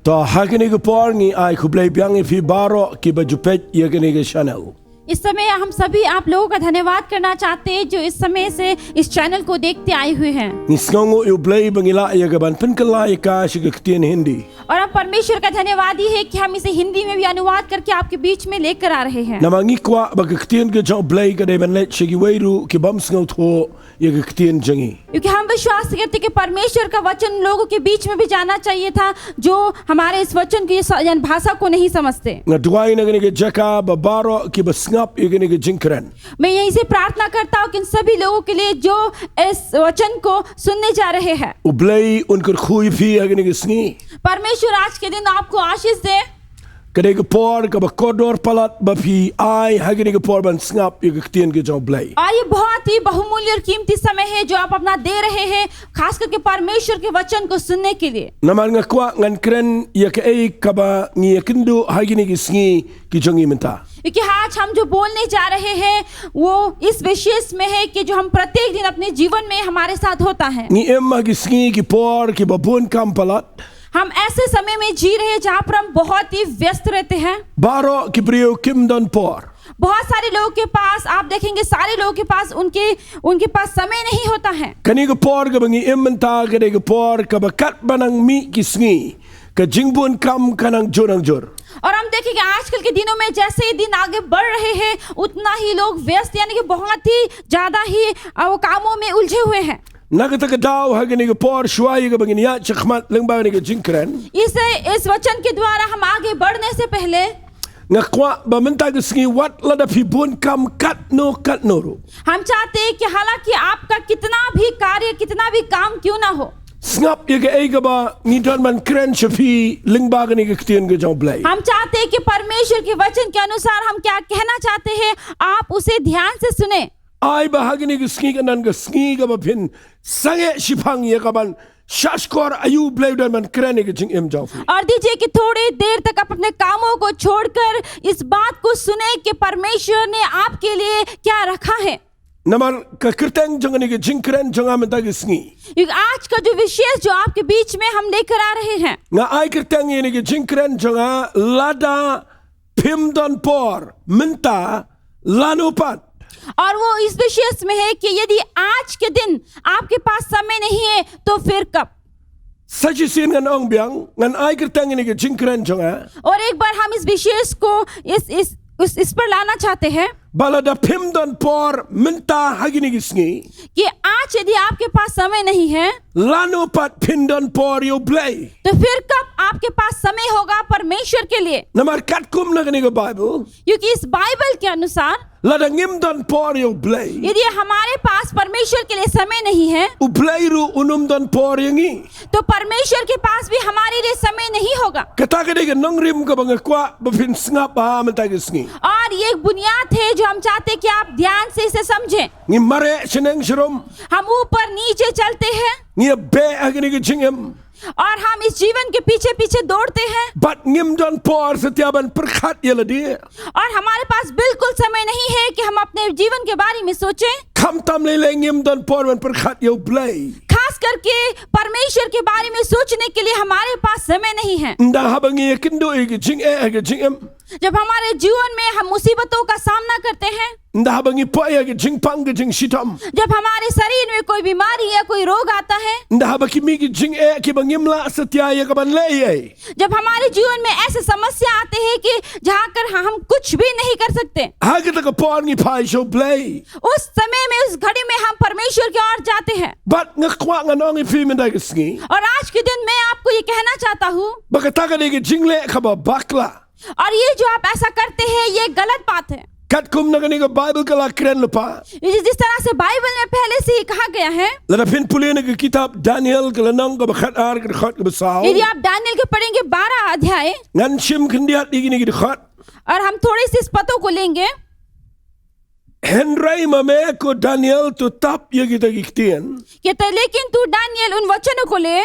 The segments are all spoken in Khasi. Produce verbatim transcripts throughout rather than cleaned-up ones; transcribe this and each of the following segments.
To ha kane ka por ngi ai khublei biang ïa phi baroh kiba ju peit ïa kane ka channel. इस समय हम सभी आप लोगों का धन्यवाद करना चाहते हैं जो इस समय से इस चैनल को देखते आए हुए हैं। Ngi sngewnguh ïa U Blei ba ngi lah ïa ka ban pynkylla ïa ka sha ka ktien Hindi. और हम परमेश्वर का धन्यवादी है कि हम इसे हिंदी में भी अनुवाद करके आपके बीच में लेकर आ रहे हैं। Namar ngi kwah ba ka ktien ka jong U Blei ka dei ban leit sha kiwei ruh ki bym sngewthuh ïa ka ktien jong ngi. क्योंकि हम विश्वास करते कि परमेश्वर का वचन लोगों के बीच में भी जाना चाहिए था जो हमारे इस वचन की स-, यानी भाषा को नहीं समझते। Nga duwai na kane ka jaka ba baroh kiba sngap ïa kane ka jingkren. मैं यहीं से प्रार्थना करता हूँ कि इन सभी लोगों के लिए जो इस वचन को सुनने जा रहे हैं। U Blei un kyrkhu ïa phi ha kane ka sngi. परमेश्वर आज के दिन आपको आशीष दे। Ka dei ka por kaba kordor palat ba phi ai ha kane ka por ban sngap ïa ka ktien ka jong U Blei. और ये बहुत ही बहुमूल्य और कीमती समय है जो आप अपना दे रहे हैं, खास करके परमेश्वर के वचन को सुनने के लिए। Namar nga kwah ngan kren ïa kaei kaba ngi ïakynduh ha kine ki sngi ki jong ngi mynta. क्योंकि आज हम जो बोलने जा रहे हैं वो इस विशेष में है कि जो हम प्रत्येक दिन अपने जीवन में हमारे साथ होता है। Ngi im ha ki sngi ki por kiba bun kam palat. हम ऐसे समय में जी रहे हैं जहाँ पर हम बहुत ही व्यस्त रहते हैं। Baroh ki briew kim don por. बहुत सारे लोगों के पास आप देखेंगे, सारे लोगों के पास उनके उनके पास समय नहीं होता है। Kane ka por kaba ngi im mynta ka dei ka por kaba katba nang mih ki sngi ka jingbun kam ka nang jur nang jur. और हम देखेंगे आजकल के दिनों में जैसे ही दिन आगे बढ़ रहे हैं उतना ही लोग व्यस्त यानी कि बहुत ही ज्यादा ही अ, वो कामों में उलझे हुए हैं। Na kata ka daw ha kane ka por shuwa ïa kaba ngin ïaid shakhmat lyngba kane ka jingkren. इस इस वचन के द्वारा हम आगे बढ़ने से पहले Nga kwah ba mynta ka sngi wat lada phi bun kam katno katno ruh. हम चाहते हैं कि हालांकि आपका कितना भी कार्य, कितना भी काम क्यों ना हो, Sngap ïa kaei kaba ngi don ban kren sha phi lyngba kane ka ktien ka jong U Blei. हम चाहते हैं कि परमेश्वर के वचन के अनुसार हम क्या कहना चाहते हैं, आप उसे ध्यान से सुने। Ai ba ha kane ka sngi kan don ka sngi kaba phin sangeh shiphang ïa ka ban shahshkor aïu U Blei u don ban kren ïa ka jingim jong phi. और दीजिए कि थोड़ी देर तक आप अपने कामों को छोड़कर इस बात को सुने कि परमेश्वर ने आपके लिए क्या रखा है। Namar ka kyrteng jong kane ka jingkren jong nga mynta ka sngi. क्योंकि आज का जो विशेष जो आपके बीच में हम लेकर आ रहे हैं, Nga ai kyrteng ïa kane ka jingkren jong nga, lada phim don por mynta, lano pat. और वो इस विशेष में है कि यदि आज के दिन आपके पास समय नहीं है तो फिर कब? Sa shisien ngan ong biang, ngan ai kyrteng ïa kane ka jingkren jong nga. और एक बार हम इस विशेष को इस इस उस इस पर लाना चाहते हैं Ba lada phim don por mynta ha kine ki sngi, कि आज यदि आपके पास समय नहीं है, lano pat phin don por ïa U Blei? तो फिर कब आपके पास समय होगा परमेश्वर के लिए? Namar katkum na kane ka Baibl, क्योंकि इस बाइबल के अनुसार lada ngim don por ïa U Blei, यदि हमारे पास परमेश्वर के लिए समय नहीं है, U Blei ruh un ym don por ïa ngi. तो परमेश्वर के पास भी हमारे लिए समय नहीं होगा। Kata ka dei ka nongrim kaba nga kwah ba phin sngap ha mynta ka sngi. और ये एक बुनियाद है जो हम चाहते हैं कि आप ध्यान से इसे समझें। Ngi mareh shaneng sharum. हम ऊपर नीचे चलते हैं। Ngi ïa beh ha kane ka jingim. और हम इस जीवन के पीछे पीछे दौड़ते हैं। Bad ngim don por satia ban pyrkhat ïa lade. और हमारे पास बिल्कुल समय नहीं है कि हम अपने जीवन के बारे में सोचें। Khamtam lei lei ngim don por ban pyrkhat ïa U Blei. खास करके परमेश्वर के बारे में सोचने के लिए हमारे पास समय नहीं है। Ynda haba ngi ïakynduh ïa ka jingeh ha ka jingim, जब हमारे जीवन में हम मुसीबतों का सामना करते हैं, ynda haba ngi poi ha ka jingpang ka jingshitom, जब हमारे शरीर में कोई बीमारी या कोई रोग आता है, ynda haba ki mih ki jingeh kiba ngim lah satia ïa ka ban leh ei ei, जब हमारे जीवन में ऐसी समस्या आती है कि जहाँ कर हम कुछ भी नहीं कर सकते, ha kata ka por ngi phai sha U Blei. उस समय में, उस घड़ी में हम परमेश्वर की ओर जाते हैं। Bad nga kwah ngan ong ïa phi mynta ka sngi, और आज के दिन मैं आपको ये कहना चाहता हूँ, ba kata ka dei ka jingleh kaba bakla. और ये जो आप ऐसा करते हैं, ये गलत बात है। Katkum na kane ka Baibl ka la kren lypa, ये जिस तरह से बाइबल में पहले से ही कहा गया है, lada phin pule na ka kitab Daniel ka lynnong kaba khatar ka dkhot kaba saw, यदि आप दानिएल के पढ़ेंगे बारह अध्याय, ngan shim khyndiat ïa kine ki dkhot. और हम थोड़े से इस पदों को लेंगे। Hynrei ma me ko Daniel to tap ïa kita ki ktien. कहते, लेकिन तू दानिएल उन वचनों को ले।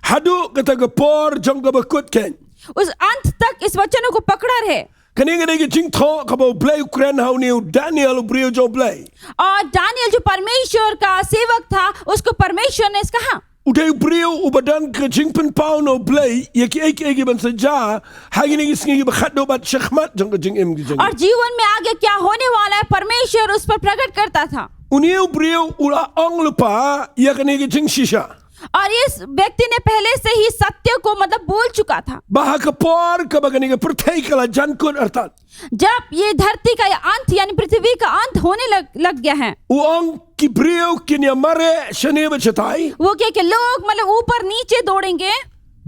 Haduh kata ka por jong kaba kut khein. उस अंत तक इस वचनों को पकड़ा रहे। Kane ka dei ka jingthoh kaba U Blei u kren ha une u Daniel u briew jong U Blei. और दानिएल जो परमेश्वर का सेवक था, उसको परमेश्वर ने कहा। U dei u briew uba don ka jingpynpaw na U Blei ïa kiei kiei kiban sa jia ha kine ki sngi kiba khatduh bad shakhmat jong ka jingim ka jong ngi. और जीवन में आगे क्या होने वाला है, परमेश्वर उस पर प्रकट करता था। Une u briew u la ong lypa ïa kane ka jingshisha. और इस व्यक्ति ने पहले से ही सत्य को, मतलब, बोल चुका था। Ba ha ka por kaba kane ka pyrthei ka la jan kut artat. जब ये धरती का ये अंत, यानी पृथ्वी का अंत होने लग, लग गया है, u ong ki briew kin ïa mareh shane bad shatai. वो कहे कि लोग, मतलब, ऊपर नीचे दौड़ेंगे।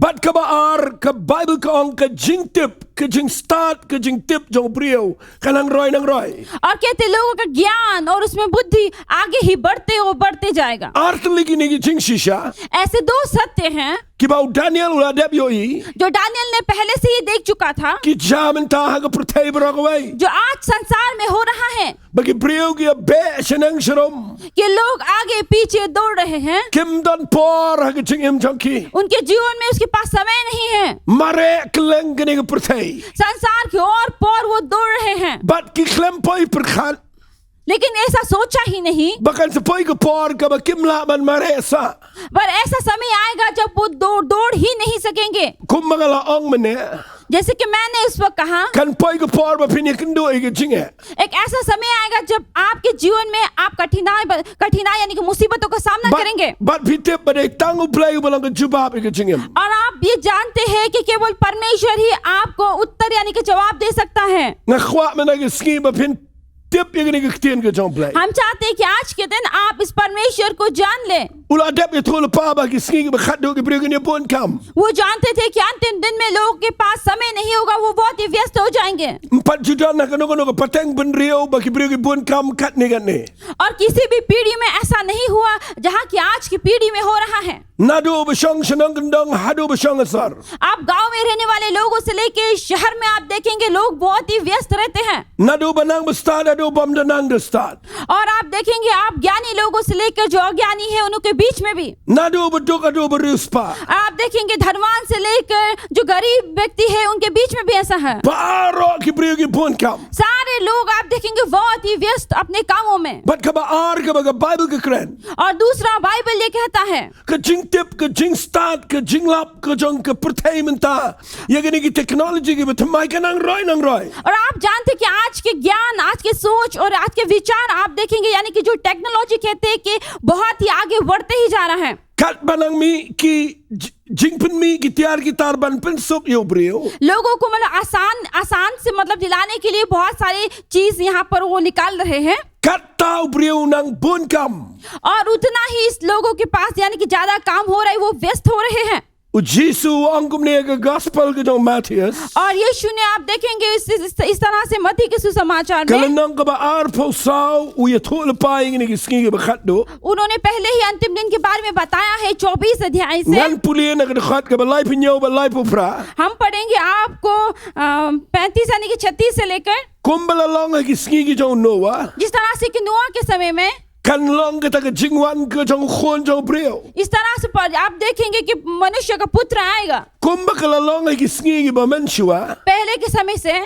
Bad kaba ar, ka Baibl ka ong ka jingtip, ka jingstad, ka jingtip jong u briew ka nang roi nang roi. और कहते, लोगों का ज्ञान और उसमें बुद्धि आगे ही बढ़ते, वो बढ़ते जाएगा। Ar tylli kine ki jingshisha ऐसे दो सत्य हैं kiba u Daniel u la dep ïohi, जो दानिएल ने पहले से ही देख चुका था, ki jia mynta ha ka pyrthei baroh kawei, जो आज संसार में हो रहा है, ba ki briew ki ïa beh shaneng sharum, कि लोग आगे पीछे दौड़ रहे हैं। Kim don por ha ka jingim jong ki. उनके जीवन में उसके पास समय नहीं है। Mareh kylleng kane ka pyrthei, संसार की ओर पोर वो दौड़ रहे हैं। Bad ki khlem poi pyrkhat, लेकिन ऐसा सोचा ही नहीं, ba kan sa poi ka por kaba kim lah ban mareh sah. पर ऐसा समय आएगा जब वो दौड़, दौड़ ही नहीं सकेंगे। Kumba nga la ong mynne, जैसे कि मैंने उस वक्त कहा, kan poi ka por ba phin ïakynduh ïa ka jingeh. एक ऐसा समय आएगा जब आपके जीवन में आप कठिनाई ब-, कठिनाई यानी कि मुसीबतों का सामना करेंगे। Bad phi tip ba dei tang U Blei uba long ka jubab ïa ka jingim. और आप ये जानते हैं कि केवल परमेश्वर ही आपको उत्तर यानी कि जवाब दे सकता है। Nga kwah mynta ka sngi ba phin tip ïa kane ka ktien ka jong U Blei. हम चाहते हैं कि आज के दिन आप इस परमेश्वर को जान लें। U la dep ïathuh lypa ba ki sngi kiba khatduh ki briew kin ïa bun kam. वो जानते थे कि अंतिम दिन में लोगों के पास समय नहीं होगा, वो बहुत ही व्यस्त हो जाएंगे। Ym pat ju don ha kano kano ka pateng bynriew ba ki briew ki bun kam katne katne. और किसी भी पीढ़ी में ऐसा नहीं हुआ जहाँ की आज की पीढ़ी में हो रहा है। Naduh ba shong shnong kyndong haduh ba shong ha sor. आप गांव में रहने वाले लोगों से लेके शहर में आप देखेंगे, लोग बहुत ही व्यस्त रहते हैं। Naduh ba nang ba stad haduh bym da nang da stad. और आप देखेंगे, आप ज्ञानी लोगों से लेकर जो अज्ञानी है, उनके बीच में भी। Naduh ba duk haduh ba riewspah. आप देखेंगे, धनवान से लेकर जो गरीब व्यक्ति है, उनके बीच में भी ऐसा है। Baroh ki briew ki bun kam. सारे लोग आप देखेंगे बहुत ही व्यस्त अपने कामों में। Bad kaba ar kaba ka Baibl ka kren, और दूसरा, बाइबल ये कहता है, ka jingtip, ka jingstad, ka jinglap ka jong ka pyrthei mynta ïa kine ki technology kiba thymmai ka nang roi nang roi. और आप जानते कि आज के ज्ञान, आज के सोच और आज के विचार आप देखेंगे, यानी कि जो टेक्नोलॉजी कहते हैं कि बहुत ही आगे बढ़ते ही जा रहा है। Katba nang mih ki j-, jingpynmih ki tiar ki tar ban pynsuk ïa u briew. लोगों को, मतलब, आसान, आसान से, मतलब, दिलाने के लिए बहुत सारी चीज यहाँ पर वो निकाल रहे हैं। Katta u briew u nang bun kam. और उतना ही इस लोगों के पास, यानी कि ज्यादा काम हो रहा है, वो व्यस्त हो रहे हैं। U Jisu u ong kumne ha ka gospel ka jong u Mathaios. और यीशु ने, आप देखेंगे, इस, इस, इस तरह से मत्ती के सुसमाचार में, ka lynnong kaba arphew saw, u ïathuh lypa ïa kine ki sngi kiba khatduh. उन्होंने पहले ही अंतिम दिन के बारे में बताया है, चौबीस अध्याय से। Ngan pule na ka dkhot kaba laiphew hynñiew bad laiphew phra. हम पढ़ेंगे आपको, अ, पैंतीस यानी कि छत्तीस से लेकर, Kumba la long ha ki sngi ki jong u Noah, जिस तरह से कि नोआ के समय में, kan long kata ka jingwan ka jong u Khun jong u briew. इस तरह से पर आप देखेंगे कि मनुष्य का पुत्र आएगा। Kumba ka la long ha ki sngi kiba mynshuwa, पहले के समय से,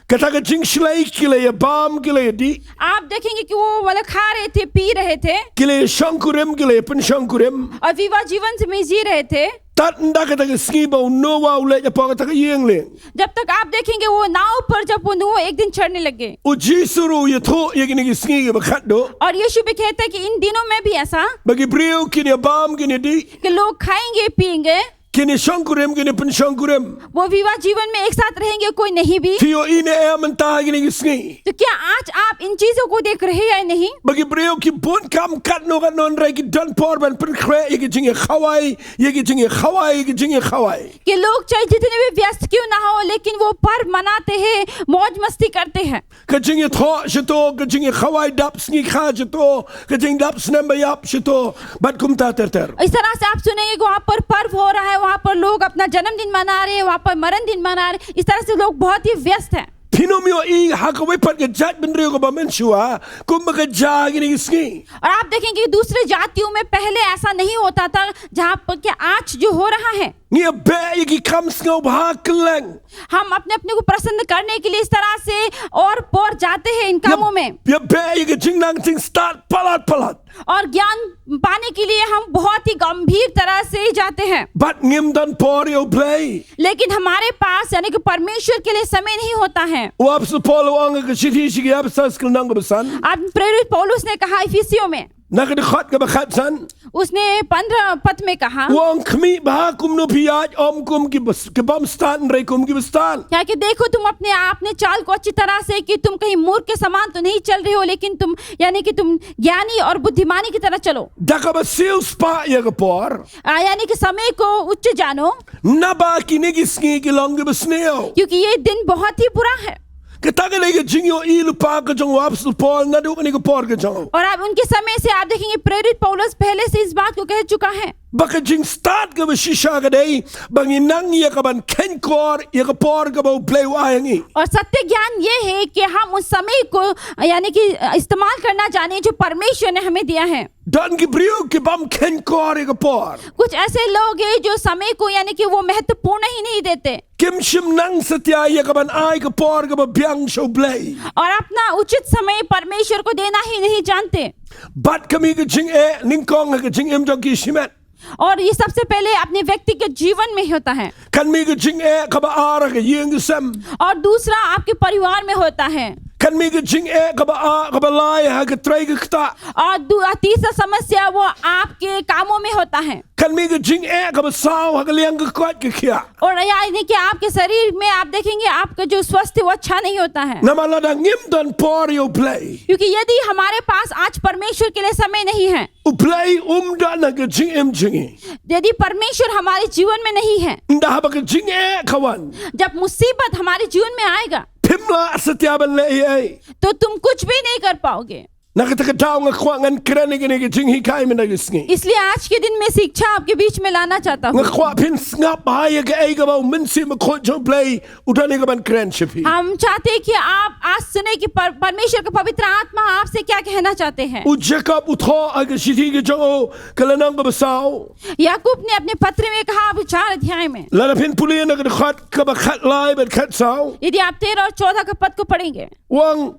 kata ka jingshlei ki la ïa bam, ki la ïa dih, आप देखेंगे कि वो, मतलब, खा रहे थे, पी रहे थे, ki la ïa shongkurim, ki la ïa pynshongkurim, और विवाह जीवन से में जी रहे थे। Tad ynda kata ka sngi ba u Noah u leit hapoh kata ka ïing lieng. जब तक आप देखेंगे, वो नाव पर जब वो नोआ एक दिन चढ़ने लगे। U Jisu ruh u ïathuh ïa kine ki sngi kiba khatduh, और यीशु भी कहते हैं कि इन दिनों में भी ऐसा, ba ki briew kin ïa bam, kin ïa dih, कि लोग खाएंगे, पिएंगे, kin ïa shongkurim, kin ïa pynshongkurim. वो विवाह जीवन में एक साथ रहेंगे, कोई नहीं भी। Phi ïohi ne em mynta ha kine ki sngi? तो क्या आज आप इन चीजों को देख रहे हैं या नहीं? Ba ki briew ki bun kam katno katno, hynrei ki don por ban pynkhreh ïa ki jingïakhawai, ïa ki jingïakhawai, ïa ki jingïakhawai. कि लोग चाहे जितने भी व्यस्त क्यों ना हो, लेकिन वो पर्व मनाते हैं, मौज मस्ती करते हैं। Ka jingïathoh shito, ka jingïakhawai dap sngi kha shito, ka jingdap snem ba ïap shito, bad kumta ter ter. इस तरह से आप सुनेंगे कि वहाँ पर पर्व हो रहा है, वहाँ पर लोग अपना जन्मदिन मना रहे हैं, वहाँ पर मरण दिन मना रहे हैं। इस तरह से लोग बहुत ही व्यस्त हैं। Phim ïohi ha kawei pat ka jaitbynriew kaba mynshuwa kumba ka jia ha kine ki sngi. और आप देखेंगे कि दूसरे जातियों में पहले ऐसा नहीं होता था, जहाँ पर कि आज जो हो रहा है। Ngi ïa beh ïa ki kam sngewbha kylleng. हम अपने अपने को प्रसन्न करने के लिए इस तरह से और पर जाते हैं इन कामों में। Ïa beh ïa ki jingnang jingstad palat palat. और ज्ञान पाने के लिए हम बहुत ही गंभीर तरह से जाते हैं। Bad ngim don por ïa U Blei. लेकिन हमारे पास, यानी कि परमेश्वर के लिए समय नहीं होता है। U Apostol Paul u ong ha ka shithi sha ki Ephesus ka lynnong kaba san, अब प्रेरित पौलुस ने कहा इफिसियों में, na ka dkhot kaba khatsan, उसने पन्द्रह पद में कहा, u ong, khmih bha kumno phi ïaid, ym kum ki bas-, ki bym stad, hynrei kum kiba stad. क्या कि देखो, तुम अपने आप ने चाल को अच्छी तरह से, कि तुम कहीं मूर्ख के समान तो नहीं चल रहे हो, लेकिन तुम, यानी कि तुम ज्ञानी और बुद्धिमानी की तरह चलो। Da kaba siew spah ïa ka por. आ, यानी कि समय को उच्च जानो, Naba kine ki sngi ki long kiba sniew. क्योंकि ये दिन बहुत ही बुरा है। Kata ka dei ka jingïohi lypa ka jong u Apostol Paul naduh kane ka por ka jong u. और आप उनके समय से आप देखेंगे, प्रेरित पौलुस पहले से इस बात को कह चुका है। Ba ka jingstad kaba shisha ka dei ba ngin nang ïa kaban kheiñkor ïa ka por kaba U Blei u ai ha ngi. और सत्य ज्ञान ये है कि हम उस समय को, यानी कि इस्तेमाल करना जाने जो परमेश्वर ने हमें दिया है। Don ki briew ki bym kheiñkor ïa ka por. कुछ ऐसे लोग हैं जो समय को, यानी कि वो महत्वपूर्ण ही नहीं देते। Kim shym nang satia ïa kaban ai ka por kaba biang sha U Blei. और अपना उचित समय परमेश्वर को देना ही नहीं जानते। Bad ka mih ka jingeh nyngkong ha ka jingim jong ki shimet. और ये सबसे पहले अपने व्यक्तिगत जीवन में होता है। Kan mih ka jingeh kaba ar ha ka ïing ka sem. और दूसरा आपके परिवार में होता है। Kan mih ka jingeh kaba ar, kaba lai ha ka trei ka ktah. और दू-, तीसरा समस्या वो आपके कामों में होता है। Kan mih ka jingeh kaba saw ha ka liang ka koit ka khiah. और यानी कि आपके शरीर में आप देखेंगे, आपका जो स्वास्थ्य वो अच्छा नहीं होता है। Namar lada ngim don por ïa U Blei, क्योंकि यदि हमारे पास आज परमेश्वर के लिए समय नहीं है, U Blei um don ha ka jingim jong ngi. यदि परमेश्वर हमारे जीवन में नहीं है, Ynda haba ka jingeh ka wan, जब मुसीबत हमारे जीवन में आएगा, phim lah satia ban leh ei ei. तो तुm कुछ भी नहीं कर पाओगे। Na kata ka daw nga kwah ngan kren ïa kane ka jinghikai mynta ka sngi. इसलिए आज के दिन मैं शिक्षा आपके बीच में लाना चाहता हूँ। Nga kwah phin sngap bha ïa kaei kaba U Mynsiem Bakhuid jong U Blei u don ïa kaban kren sha phi. हम चाहते हैं कि आप आज सुने कि पर, परमेश्वर का पवित्र आत्मा आपसे क्या कहना चाहते हैं। U Jakob u thoh ha ka shithi ka jong u, ka lynnong kaba saw. याकूब ने अपने पत्र में कहा, अभी चार अध्याय में, Lada phin pule na ka dkhot kaba khatlai bad khatsaw. यदि आप तेरह और चौदह का पद को पढ़ेंगे, U ong,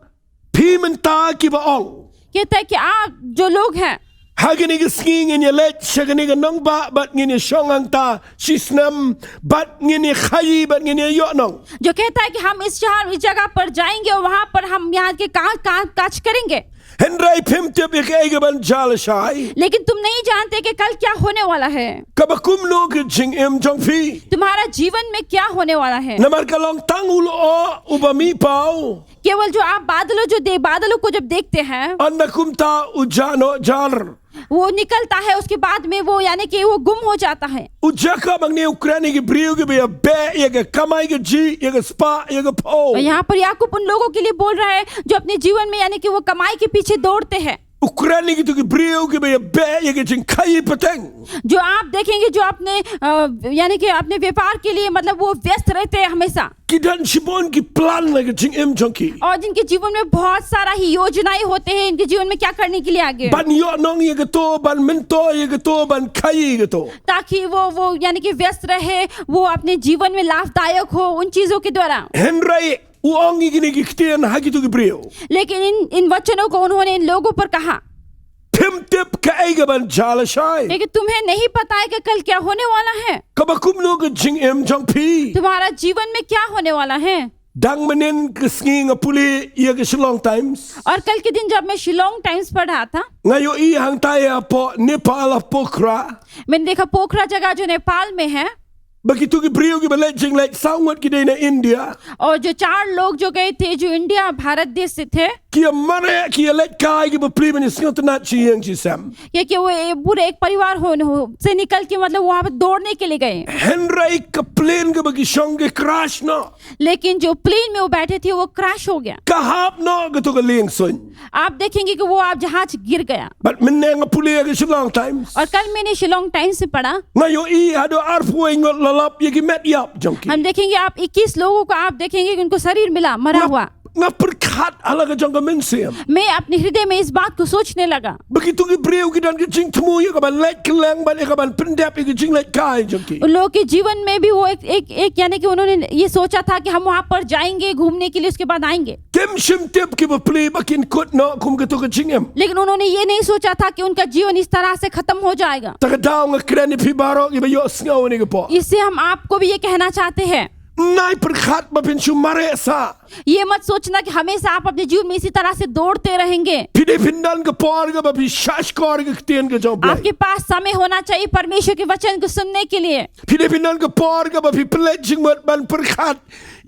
phi mynta kiba ong, कहता है कि आप जो लोग हैं, ha kane ka sngi ngin ïaleit sha kane ka nongbah bad ngin ïashong hangta shisnem bad ngin ïakhaïi bad ngin ïaïohnong. जो कहता है कि हम इस शहर, इस जगह पर जाएंगे और वहां पर हम यहाँ के काम, काम काज करेंगे, Hynrei phim tip ïa kaei kaban jia lashai. लेकिन तुम नहीं जानते कि कल क्या होने वाला है। Kaba kumno ka jingim jong phi. तुम्हारा जीवन में क्या होने वाला है। Namar ka long tang u lyoh uba mih paw. केवल जो आप बादलों जो दे, बादलों को जब देखते हैं, Ynda kumta u jah noh jar. वो निकलता है, उसके बाद में वो, यानी कि वो गुम हो जाता है। U Jakob hangne u kren ïa ki briew kiba ïabeh ïa ka kamai kajih, ïa ka spah, ïa ka phew. और यहाँ पर याकूब उन लोगों के लिए बोल रहा है जो अपने जीवन में, यानी कि वो कमाई के पीछे दौड़ते हैं। U kren ïa kito ki briew kiba ïabeh ïa ka jingkhaïi pateng. जो आप देखेंगे, जो अपने, अ, यानी कि अपने व्यापार के लिए, मतलब, वो व्यस्त रहते हैं हमेशा। Ki don shibun ki plan ha ka jingim jong ki. और जिनके जीवन में बहुत सारा ही योजनाएं होते हैं, इनके जीवन में क्या करने के लिए आगे, Ban ïohnong ïa kato, ban myntoi ïa kato, ban khaïi ïa kato. ताकि वो, वो, यानी कि व्यस्त रहे, वो अपने जीवन में लाभदायक हो उन चीजों के द्वारा। Hynrei u ong ïa kine ki ktien ha kito ki briew. लेकिन इन, इन वचनों को उन्होंने इन लोगों पर कहा, Phim tip kaei kaban jia lashai. लेकिन तुम्हें नहीं पता है कि कल क्या होने वाला है। Kaba kumno ka jingim jong phi. तुम्हारा जीवन में क्या होने वाला है। Dang mynnin ka sngi nga pule ïa ka Shillong Times. और कल के दिन जब मैं शिलोंग टाइम्स पढ़ रहा था, Nga ïohi hangta ïa hapoh Nepal ha Pokhara. मैंने देखा पोखरा जगह जो नेपाल में है, Ba kito ki briew kiba leit jingleit saw ngut ki dei na India. और जो चार लोग जो गए थे, जो इंडिया, भारत देश से थे, Ki ïa mareh, ki ïaleit kai, kiba plie ban ïasngewtynnat sha ïing sha sem. क्योंकि वो ए-, पूरे एक परिवार हो, हो से निकल के, मतलब, वहाँ पे दौड़ने के लिए गए। Hynrei ka plane kaba ki shong ka crash noh. लेकिन जो प्लेन में वो बैठे थे, वो क्रैश हो गया। Ka hap noh kato ka lieng suiñ. आप देखेंगे कि वो आप जहाज गिर गया। Bad mynne nga pule ïa ka Shillong Times. और कल मैंने शिलोंग टाइम्स में पढ़ा, Nga ïohi haduh arphew ngut la lap ïa ki met ïap jong ki. हम देखेंगे, आप इक्कीस लोगों को आप देखेंगे कि उनको शरीर मिला, मरा हुआ। Nga pyrkhat hat ha la ka jong ka mynsiem. मैं अपने हृदय में इस बात को सोचने लगा। Ba kito ki briew ki don ka jingthmu ïa kaban leit kylleng bad ïa kaban pyndep ïa ka jingleit kai jong ki. उन लोगों के जीवन में भी वो एक एक एक यानी कि उन्होंने ये सोचा था कि हम वहां पर जाएंगे घूमने के लिए, उसके बाद आएंगे। Kim shym tip ki bapli ba kin kut noh kum kato ka jingim. लेकिन उन्होंने ये नहीं सोचा था कि उनका जीवन इस तरह से खत्म हो जाएगा। Ta ka daw nga kren ïa phi baroh kiba ïohsngew ïa kane ka por. इससे हम आपको भी ये कहना चाहते हैं, Nai pyrkhat ba phin shu mareh sah. ये मत सोचना कि हमेशा आप अपने जीवन में इसी तरह से दौड़ते रहेंगे। Phi dei phin don ka por kaba phi shahshkor ïa ka ktien ka jong U Blei. आपके पास समय होना चाहिए परमेश्वर के वचन को सुनने के लिए। Phi dei phin don ka por kaba phi pynleit jingmut ban pyrkhat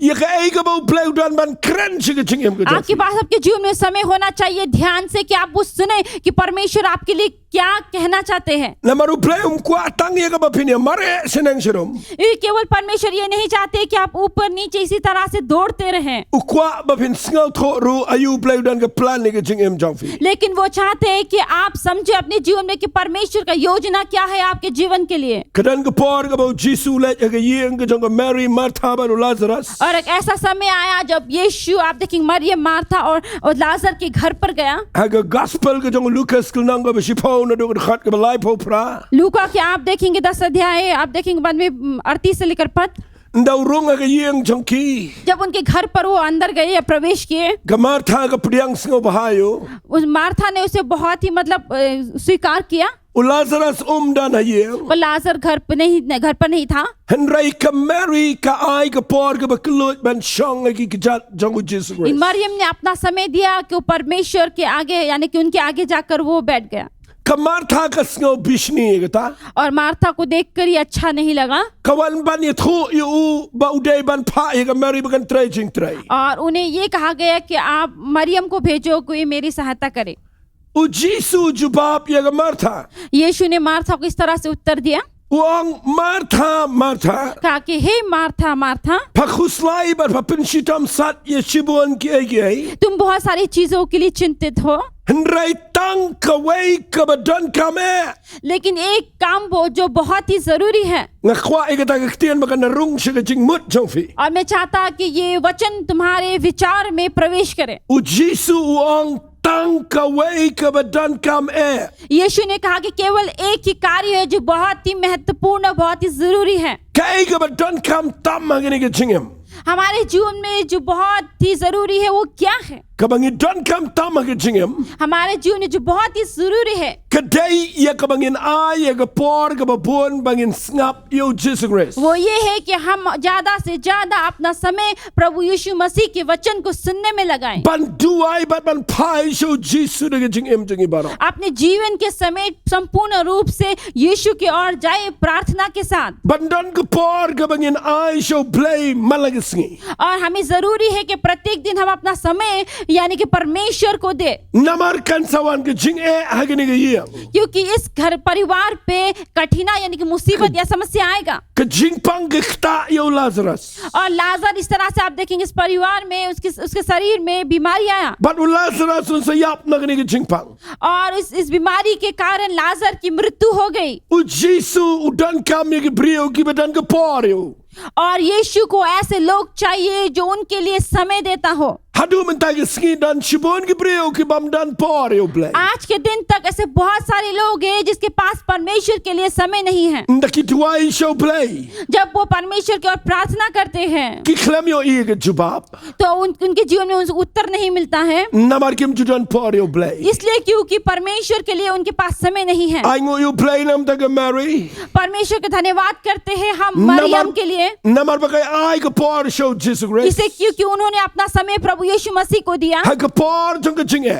ïa kaei kaba U Blei u don ban kren sha ka jingim ka jong आपके phi. पास आपके जीवन में समय होना चाहिए ध्यान से कि आप वो सुने कि परमेश्वर आपके लिए क्या कहना चाहते हैं। Namar U Blei um kwah tang ïa kaba phin ïa mareh shaneng sharum. ये केवल परमेश्वर ये नहीं चाहते कि आप ऊपर नीचे इसी तरह से दौड़ते रहें। U kwah ba phin sngewthuh ruh aïu U Blei u don ka plan ïa ka jingim jong phi. लेकिन वो चाहते हैं कि आप समझे अपने जीवन में कि परमेश्वर का योजना क्या है आपके जीवन के लिए। Ka don ka por kaba U Jisu u leit ha ka ïing ka jong ka Mary, Martha bad u Lazarus. और एक ऐसा समय आया जब यीशु, आप देखेंगे, मरियम, मार्था और, और लाजर के घर पर गया। Ha ka gospel ka jong u Lukas ka lynnong kaba shiphew naduh ka dkhot kaba laiphew phra. लूका के आप देखेंगे दस अध्याय, आप देखेंगे बाद में, उम, अड़तीस से लेकर पद। Ynda u rung ha ka ïing jong ki, जब उनके घर पर वो अंदर गए या प्रवेश किए, ka Martha ka pdiang sngewbha ïa u. उस मार्था ने उसे बहुत ही, मतलब, अ, स्वीकार किया। U Lazarus um don ha ïing. वो लाजर घर पर नहीं, घर पर नहीं था। Hynrei ka Mary ka ai ka por kaba kylluid ban shong ha ki kjat jong U Jisu Khrist. Maryam ने अपना समय दिया कि वो परमेश्वर के आगे, यानी कि उनके आगे जाकर वो बैठ गया। Ka Martha ka sngew bishni ïa kata. और मार्था को देखकर ये अच्छा नहीं लगा। Ka wan ban ïathuh ïa u ba u dei ban phah ïa ka Mary ba kan trei jingtrei. और उन्हें ये कहा गया कि आप मरियम को भेजो, कोई मेरी सहायता करे। U Jisu u jubab ïa ka Martha. यीशु ने मार्था को इस तरह से उत्तर दिया, U ong, Martha, Martha. कहा कि हे Martha, Martha, Pha khuslai bad pha pynshitom sat ïa shibun kiei kiei. तुम बहुत सारी चीजों के लिए चिंतित हो, Hynrei tang kawei kaba donkam eh. लेकिन एक काम वो जो बहुत ही जरूरी है। Nga kwah ïa kata ka ktien ba kan rung sha ka jingmut jong phi. और मैं चाहता कि ये वचन तुम्हारे विचार में प्रवेश करे। U Jisu u ong, tang kawei kaba donkam eh. यीशु ने कहा कि केवल एक ही कार्य है जो बहुत ही महत्वपूर्ण और बहुत ही जरूरी है। Kaei kaba donkam tam ha kane ka jingim? हमारे जीवन में जो बहुत ही जरूरी है वो क्या है? Kaba ngi donkam tam ha ka jingim. हमारे जीवन में जो बहुत ही जरूरी है, Ka dei ïa kaba ngin ai ïa ka por kaba bun ba ngin sngap ïa U Jisu Khrist. वो ये है कि हम ज्यादा से ज्यादा अपना समय प्रभु यीशु मसीह के वचन को सुनने में लगाएं। Ban duwai bad ban phai sha U Jisu da ka jingim jong ngi baroh. अपने जीवन के समय संपूर्ण रूप से यीशु की ओर जाए प्रार्थना के साथ। Ban don ka por kaba ngin ai sha U Blei man la ka sngi. और हमें जरूरी है कि प्रत्येक दिन हम अपना समय यानी कि परमेश्वर को दे, Namar kan sa wan ka jingeh ha kane ka ïing. क्योंकि इस घर परिवार पे कठिनाई यानी कि मुसीबत या समस्या आएगा। Ka jingpang ka ktah ïa u Lazarus. और लाजर, इस तरह से आप देखेंगे, इस परिवार में उसके उसके शरीर में बीमारी आया। Bad u Lazarus un sa ïap na kane ka jingpang. और इस इस बीमारी के कारण लाजर की मृत्यु हो गई। U Jisu u donkam ïa ki briew kiba don ka por ïa u. और यीशु को ऐसे लोग चाहिए जो उनके लिए समय देता हो। Haduh mynta ka sngi don shibun ki briew ki bym don por ïa U Blei. आज के दिन तक ऐसे बहुत सारे लोग हैं जिसके पास परमेश्वर के लिए समय नहीं है। Ynda ki duwai sha U Blei, जब वो परमेश्वर की ओर प्रार्थना करते हैं ki khlem ïohi ïa ka jubab. तो उन, उनके जीवन में उन उत्तर नहीं मिलता है। Namar kim ju don por ïa U Blei. इसलिए क्योंकि परमेश्वर के लिए उनके पास समय नहीं है। Ai nguh ïa U Blei namar ka Mary. परमेश्वर का धन्यवाद करते हैं हम नमर- मरियम के लिए, Namar ba ka ai ka por sha U Jisu Khrist. इसे क्योंकि उन्होंने अपना समय प्रभु यीशु मसीह को दिया। Ha ka por jong ka jingeh.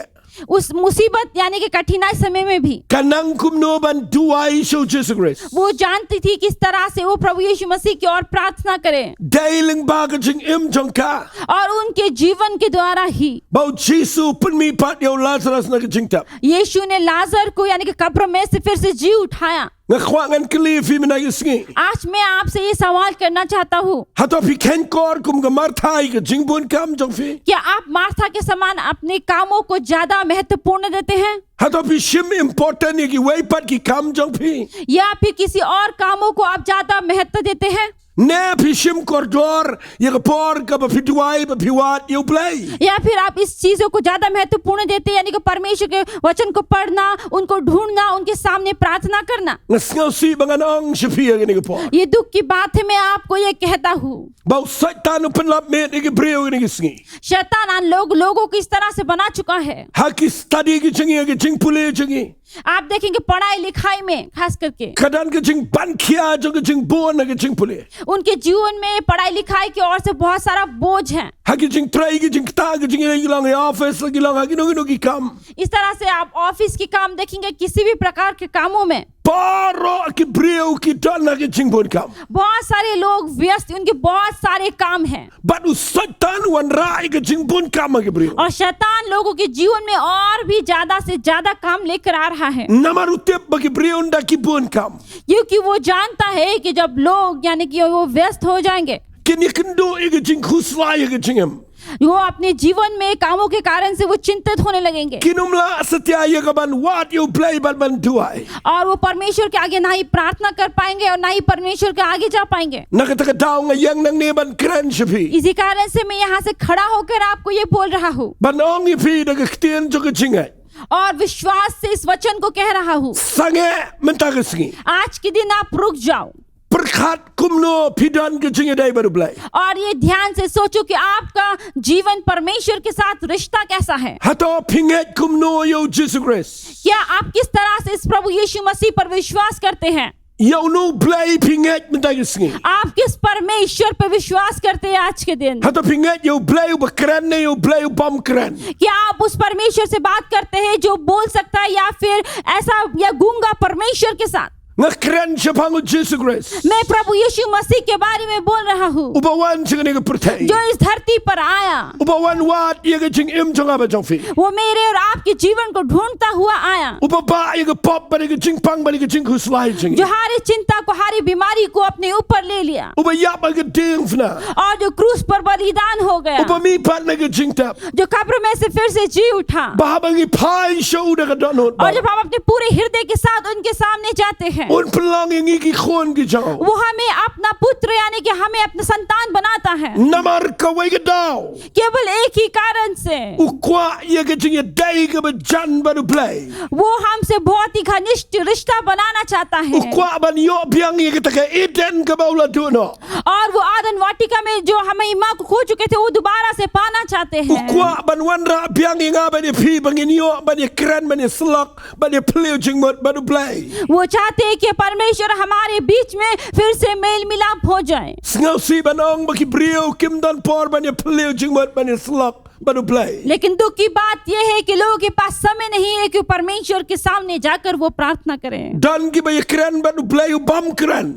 उस मुसीबत यानी कि कठिनाई समय में भी Ka nang kumno ban duwai sha U Jisu Khrist. वो जानती थी किस तरह से वो प्रभु यीशु मसीह की ओर प्रार्थना करें। Dei lyngba ka jingim jong ka. और उनके जीवन के द्वारा ही Ba U Jisu u pynmih pat ïa u Lazarus na ka jingtep. यीशु ने लाजर को यानी कि कब्र में से फिर से जी उठाया। Nga kwah ngan kylli ïa phi mynta ka sngi. आज मैं आपसे ये सवाल करना चाहता हूँ, Hato phi kheiñ kor kum ka Martha ïa ka jingbun kam jong phi? क्या आप मार्था के समान अपने कामों को ज्यादा महत्वपूर्ण देते हैं? Hato phi shim important ïa kiwei pat ki kam jong phi? या फिर किसी और कामों को आप ज्यादा महत्व देते हैं? Ne phi shim kordor ïa ka por kaba phi duwai bad phi wad ïa U Blei? या फिर आप इस चीजों को ज्यादा महत्वपूर्ण देते हैं, यानी कि परमेश्वर के वचन को पढ़ना, उनको ढूंढना, उनके सामने प्रार्थना करना। Nga sngewsih ba ngan ong sha phi ïa kane ka por. ये दुख की बात है, मैं आपको ये कहता हूँ। Ba u Soitan u pynlap miet ïa ki briew ïa kine ki sngi. शैतान आन लोग, लोगों को इस तरह से बना चुका है। Ha ki study ki jong ngi, ha ki jingpule jong ngi, आप देखेंगे पढ़ाई लिखाई में खास करके। Ka don ka jingpynkhia jong ka jingbun ha ka jingpule. उनके जीवन में पढ़ाई लिखाई की ओर से बहुत सारा बोझ है। Ha ki jingtrei ki jingktah ki jong ngi, la ki long ha office, la ki long ha kino kino ki kam. इस तरह से आप ऑफिस के काम देखेंगे, किसी भी प्रकार के कामों में। Baroh ki briew ki don ha ki jingbun kam. बहुत सारे लोग व्यस्त, उनके बहुत सारे काम हैं। Bad u Soitan u wanrah ïa ka jingbun kam ha ki briew. और शैतान लोगों के जीवन में और भी ज्यादा से ज्यादा काम लेकर आ रहा है। Namar u tip ba ki briew ynda ki bun kam, क्योंकि वो जानता है कि जब लोग, यानी कि वो व्यस्त हो जाएंगे, kin ïakynduh ïa ka jingkhuslai ha ka jingim. वो अपने जीवन में कामों के कारण से वो चिंतित होने लगेंगे। Kin ym lah satia ïa ka ban wad ïa U Blei bad ban duwai. और वो परमेश्वर के आगे ना ही प्रार्थना कर पाएंगे और ना ही परमेश्वर के आगे जा पाएंगे। Na kata ka daw nga ïeng nangne ban kren sha phi. इसी कारण से मैं यहाँ से खड़ा होकर आपको ये बोल रहा हूँ। Ban ong ïa phi da ka ktien jong ka jingngeit. और विश्वास से इस वचन को कह रहा हूँ। Sangeh mynta ka sngi. आज के दिन आप रुक जाओ। Pyrkhat kumno phi don ka jingïadei bad U Blei. और ये ध्यान से सोचो कि आपका जीवन परमेश्वर के साथ रिश्ता कैसा है। Hato phi ngeit kumno ïa U Jisu Khrist. क्या आप किस तरह से इस प्रभु यीशु मसीह पर विश्वास करते हैं? Ïa uno U Blei phi ngeit mynta ka sngi. आप किस परमेश्वर पर विश्वास करते हैं आज के दिन? Hato phi ngeit ïa U Blei uba kren ne ïa U Blei u bym kren? क्या आप उस परमेश्वर से बात करते हैं जो बोल सकता है, या फिर ऐसा, या गूंगा परमेश्वर के साथ? Nga kren shaphang U Jisu Khrist. मैं प्रभु यीशु मसीह के बारे में बोल रहा हूँ। Uba wan sha kane ka pyrthei. जो इस धरती पर आया। Uba wan wad ïa ka jingim jong nga bad jong phi. वो मेरे और आपके जीवन को ढूंढता हुआ आया। Uba bah ïa ka pop bad ïa ka jingpang bad ïa ka jingkhuslai jong ngi. जो हर चिंता को, हर बीमारी को अपने ऊपर ले लिया। Uba ïap ha ka diengphna. और जो क्रूस पर बलिदान हो गया। Uba mihpat na ka jingtep. जो कब्र में से फिर से जी उठा। Ba haba ngi phai sha u da ka dohnud. और जब हम अपने पूरे हृदय के साथ उनके सामने जाते हैं, un pynlong ïa ngi ki khun ki jong u. वो हमें अपना पुत्र, यानी कि हमें अपना संतान बनाता है। Namar kawei ka daw. केवल एक ही कारण से। U kwah ïa ka jingïadei kaba jan bad U Blei. वो हमसे बहुत ही घनिष्ठ रिश्ता बनाना चाहता है। U kwah ban ïoh biang ïa kata ka Eden kaba u la duh noh. और वो आदन वाटिका में जो हमारी माँ को खो चुके थे, वो दोबारा से पाना चाहते हैं। U kwah ban wanrah biang ïa nga bad ïa phi ba ngin ïoh ban ïakren, ban ïasyllok, ban ïaphylliew jingmut bad U Blei. वो चाहते हैं कि परमेश्वर हमारे बीच में फिर से मेल मिलाप हो जाए। Sngewsih ban ong ba ki briew kim don por ban ïaphylliew jingmut, ban ïasyllok bad U Blei. लेकिन दुख की बात यह है कि लोगों के पास समय नहीं है कि परमेश्वर के सामने जाकर वो प्रार्थना करें। Don kiba ïakren bad U Blei u bym kren.